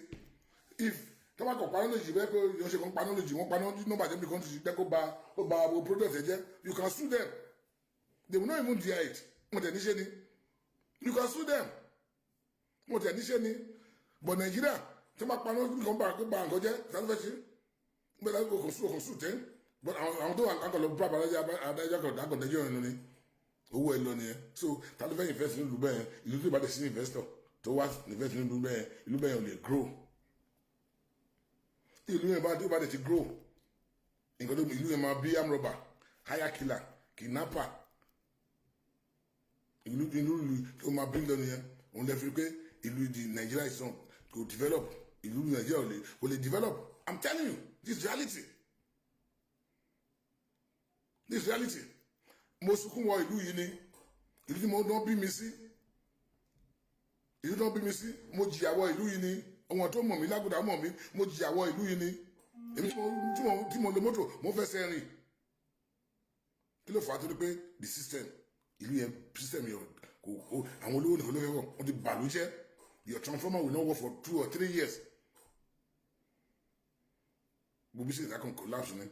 if tọ́ba kọ̀ paná lójijì bẹ́ẹ̀ pé yóò ṣe kan paná lójijì, wọ́n paná ní bàjẹ́ bí kan tó ṣe jẹ́ kó ba ó ba gbogbo product ẹ̀ jẹ́, you can sue them, they will not even deny it. Wọ́n tẹ̀ níṣẹ́ ni, you can sue them, wọ́n tẹ̀ níṣẹ́ ni. But Nàìjíríà, tí wọ́n bá paná nǹkan bá kó ba nǹkan jẹ́, tàbí fẹ́ ṣe bẹ́ẹ̀ láti kò sùn kò sùn tẹ́, but àwọn tó wà kàn lọ bá adájọ́ kan dákọ̀dájọ́ yẹn ni owó ẹ lọ nìyẹn. So tàbí fẹ́ invest nílùú bẹ́ẹ̀, ìlú tó bá dẹ̀ sí investor tó wá invest nílùú bẹ́ẹ̀, ìlú bẹ́ẹ̀ ò lè grow. Tí ìlú yẹn bá tó bá dẹ̀ ti grow, nǹkan tó ìlú yẹn máa bí amrọ̀bà, hire killer, kidnapper, ìlú tó máa bí lọ nìyẹn. Òun lè fi pé ìlú di Nàìjíríà is on kò develop. Ìlú Nàìjíríà ò lè develop. I'm telling you this reality, this reality. Mo sunkún wọ ìlú yìí ni, ìlú tí mo dán bí mi sí, ìlú tó bí mi sí. Mo jìyà wọ ìlú yìí ni. Àwọn tó mọ̀ mí lágùdà mọ̀ mí. Mo jìyà wọ ìlú yìí ni. Èmi tí mo lo mọ́tò, mo fẹsẹ̀ rìn. Kí ló fà á? Tó ní pé the system ìlú yẹn, system yẹn kò àwọn olówó nìkan ló fẹ́ wọ̀. Wọ́n ti bàlú jẹ́. Your transformer will not work for 2 or 3 years. Gbogbo business akon collapse ni.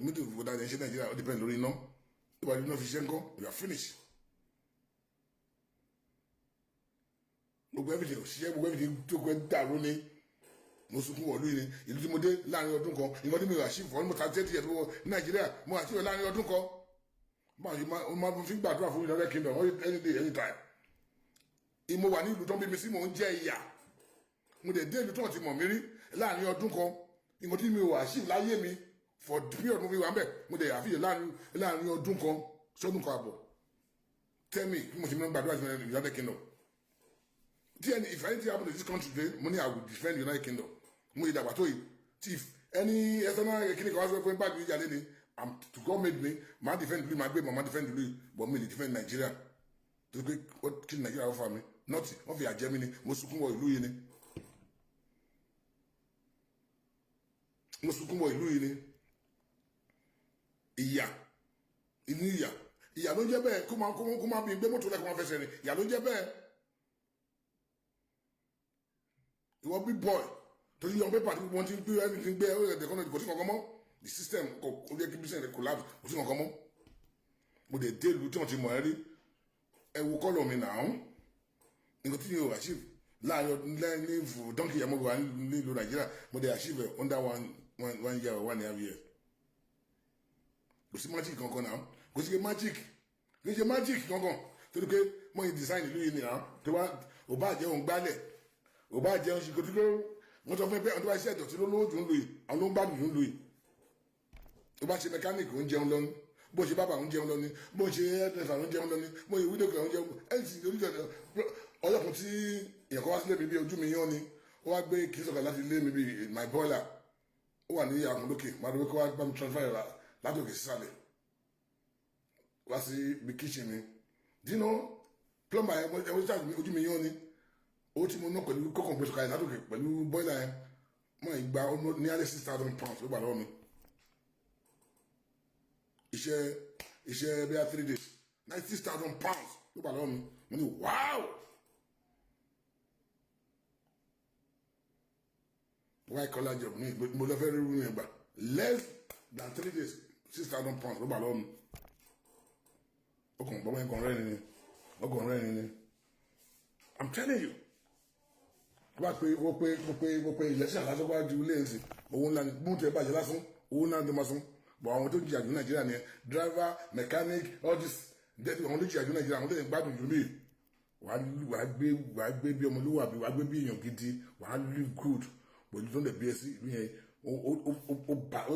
Mọ́tò ìfowópamọ́ dáadé ṣe Nàìjíríà, ó depend lórí iná. Tó bá rí iná fi ṣe ńkọ́, you are finished. Gbogbo everything ò ṣiṣẹ́, gbogbo everything tó kọ́ dàrú ni. Mo sunkún wọ̀lú yìí ni. Ìlú tí mo dé, láàrin ọdún kan, ìwọ́n tí mi ò achieve fún mo ta 30 years mo Nàìjíríà, mo achieve láàrin ọdún kan. Máa fi gbàdúrà fún United Kingdom any day, anytime. Ìmọ̀ wà ní ìlú tó ń bí mi sí, mò ń jẹ ìyà. Mo dẹ̀ dé ìlú tó ń ti mọ̀ mí rí, láàrin ọdún kan, ìwọ́n tí mi ò achieve láyé mi for the period mo fi wà ń bẹ̀, mo dẹ̀ àfihàn láàrin ọdún kan sọ́dún kan àbọ̀. Tell me bí mo ti mọ̀ gbàdúrà sí United Kingdom. Tí ẹni, if anything happen to this country today, mo ní I will defend the United Kingdom. Mo ìdàgbà tó yìí, tí if any external kini kan wá sọ pé báàgì ìjà lé ni, I'm to God made me, máa defend ìlú, máa gbé, máa defend ìlú yìí, but mi lè defend Nigeria, tó pé kí ni Nigeria wọ́n fa mi? Nothing. Wọ́n fi àjẹ́ mi ni. Mo sunkún wọ ìlú yìí ni. Mo sunkún wọ ìlú yìí ni. Ìyà inú ìyà, ìyà ló ń jẹ́ bẹ́ẹ̀. Kó máa bí gbé mọ́tò lẹ́kọ̀ọ́, máa fẹsẹ̀ rìn, ìyà ló ń jẹ́ bẹ́ẹ̀. Ìwọ big boy torí young paper tí wọ́n ti ń gbé everything gbé ẹ̀rọ ẹ̀kọ́ kò sí kankan mọ́. The system kò ó jẹ́ kí business collapse, kò sí kankan mọ́. Mo dẹ̀ dé ìlú tí wọ́n ti mọ̀ ẹ́ rí. Ẹ wo kọ́lọ̀ mi náà, nǹkan tí yóò achieve láàrin ọdún lẹ́yìn donkey yẹn, mo wà nílùú Nàìjíríà, mo dẹ̀ achieve under one year or 1.5 years. Kò sí magic kankan náà, kò sí magic, kò sí magic kankan, torí pé mo yìí design ìlú yìí nìyà. Tó bá ò bá jẹ́ òun gbálẹ̀, ò bá jẹun ṣe kòtò, wọ́n sọ fún mi pé àwọn tó bá ṣe ìdọ̀tí ló lówó jù ń lu yìí, àwọn ló ń gbádùn jù ń lu yìí. Tó bá ṣe mechanic, ń jẹun lọ ní. Bó ṣe barber, ń jẹun lọ ní. Bó ṣe hairdresser, ń jẹun lọ ní. Bó ṣe window cleaner, ń jẹun. Ẹ̀yìn tí oníjọ ọlọ́kùn tí èèyàn kan wá sílé mi, bí ojú mi yán ni, ó wá gbé kí sọ̀kà láti ilé mi, bí my boiler ó wà ní àkùn lókè, máa dúró kó wá bá mi transfer rẹ̀ láti òkè sísàlẹ̀ wá sí ibi kitchen mi. Do you know, plumber yẹn, ẹ̀wọ́n ojú mi yán ni, owó tí mo ná pẹ̀lú kọ́kàn gbèsè kalẹ̀ látòkè pẹ̀lú boiler yẹn, mo ì gba nearly £6,000 ló gbà lọ́wọ́ mi. Iṣẹ́ bíi 3 days, £96,000 ló gbà lọ́wọ́ mi. Mo ní wow. White collar job ní mo lọ fẹ́ rí rú yẹn gbà less than 3 days, £6,000 ló gbà lọ́wọ́ mi. Ọkàn bọ́bọ́ yẹn kàn rẹ́rìn ni, ọkàn rẹ́rìn ni. I'm telling you, wọ́n pé wọ́n pé wọ́n pé wọ́n pé ìlẹ́sìn lásán wá ju ilé ẹ̀sìn, owó ńlá ni. Mú tẹ̀ bàjẹ́ lásán, owó ńlá ni tó máa san. But àwọn tó jìyà jù Nàìjíríà ni driver, mechanic, all this. Àwọn tó jìyà jù Nàìjíríà, àwọn tó yẹ gbádùn jù mí, wàá gbé bí ọmọlúwàbí, wàá gbé bí èèyàn gidi, wàá live good. Pẹ̀lú tó ń lè bí ẹ sí ìlú yẹn, ó bá ó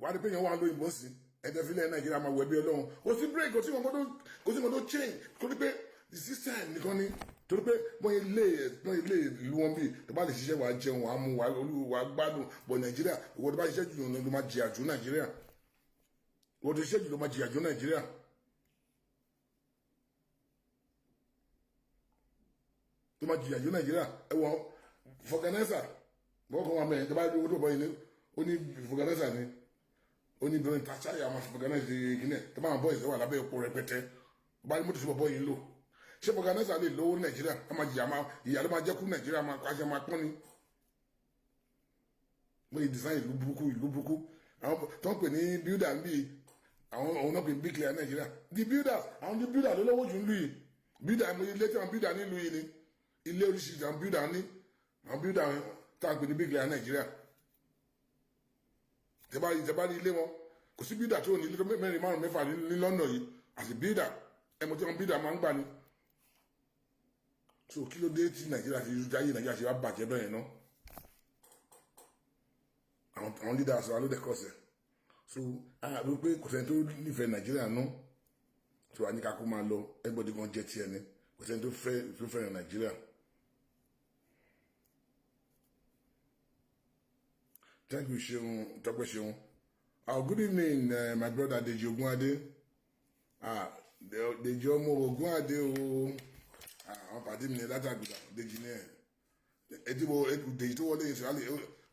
wàá rí pé èèyàn wà lóyìnbó sí ẹ̀dẹ̀ fílẹ̀ Nàìjíríà máa wẹ̀ bí Ọlọ́run. Kò sí break, kò sí nǹkan tó, kò sí nǹkan tó change, kò ní pé the system nìkan ni. Torí pé wọ́n yẹ lé ìlú wọn bíi tó bá lè ṣiṣẹ́, wàá jẹun, wàá mu, wàá olú, wàá gbádùn. Bọ̀ Nàìjíríà, ìwọ tó bá ṣiṣẹ́ jù ló máa jìyà jù Nàìjíríà. Ìwọ tó ṣiṣẹ́ jù ló máa jìyà jù Nàìjíríà. Tó máa jìyà jù Nàìjíríà. Ẹ wọ vulcanizer bọ́ kọ́ wọn mẹ́rin tó bá rí owó tó bọ́ yìí ní ó ní vulcanizer ni, ó ní bẹ́ẹ̀ tàṣà yà máa fi vulcanizer kìíní tó bá wọn bọ́ ìṣẹ́wà lábẹ́ epo rẹpẹtẹ bá ní mọ́tò sí bọ́ yìí ń lò. Ṣé vulcanizer lè lówó Nàìjíríà? A máa jìyà, máa ìyà ló máa jẹ́ kú Nàìjíríà, máa kọ́ àṣẹ máa pọ́n ni. Wọ́n yìí design ìlú burúkú, ìlú burúkú. Àwọn tó ń pè ní builder ń bí àwọn òun náà pè ní bricklayer Nàìjíríà. The builders, àwọn the builder ló lówó jù ń lù yìí. Builder mo ilé tí àwọn builder nílùú yìí ni ilé oríṣiríṣi. Àwọn builder ní àwọn builder tá à ń pè ní bricklayer Nàìjíríà, tẹ́ bá ní ilé wọn, kò sí builder tó ní ilé tó mẹ́rin, márùn, mẹ́fà ní London yìí. Àti builder ẹmọ tí wọn builder máa ń gbà ni. So kí ló dé tí Nàìjíríà ti jáyé, Nàìjíríà ti wá bàjẹ́ bẹ́ẹ̀ náà? Àwọn leaders wa ló dẹ̀ kọ́sẹ̀. So a rí pé kò sẹ́ni tó nífẹ̀ẹ́ Nàìjíríà náà tí wàá ní ká kó máa lọ. Everybody kan jẹ́ tiẹ̀ ni. Kò sẹ́ni tó fẹ́ tó fẹ́ràn Nàìjíríà. Thank you, Seun Tọ́pẹ́ Seun. Oh, good evening, my brother Deji Ogunade. Ah, Deji ọmọ Ogunade o. Àwọn pàdé mi ní látàgbà Deji ní ẹ̀ etí mo Deji tó wọlé yìí sọ,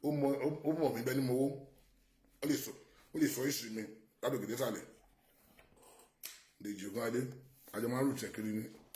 ó mọ̀ mí bẹ́ẹ̀ ni mo wó. Ó lè sọ ìṣù mi látòkè désàlẹ̀. Deji Ogunade, àjọ máa ń rù tẹ̀kiri ni.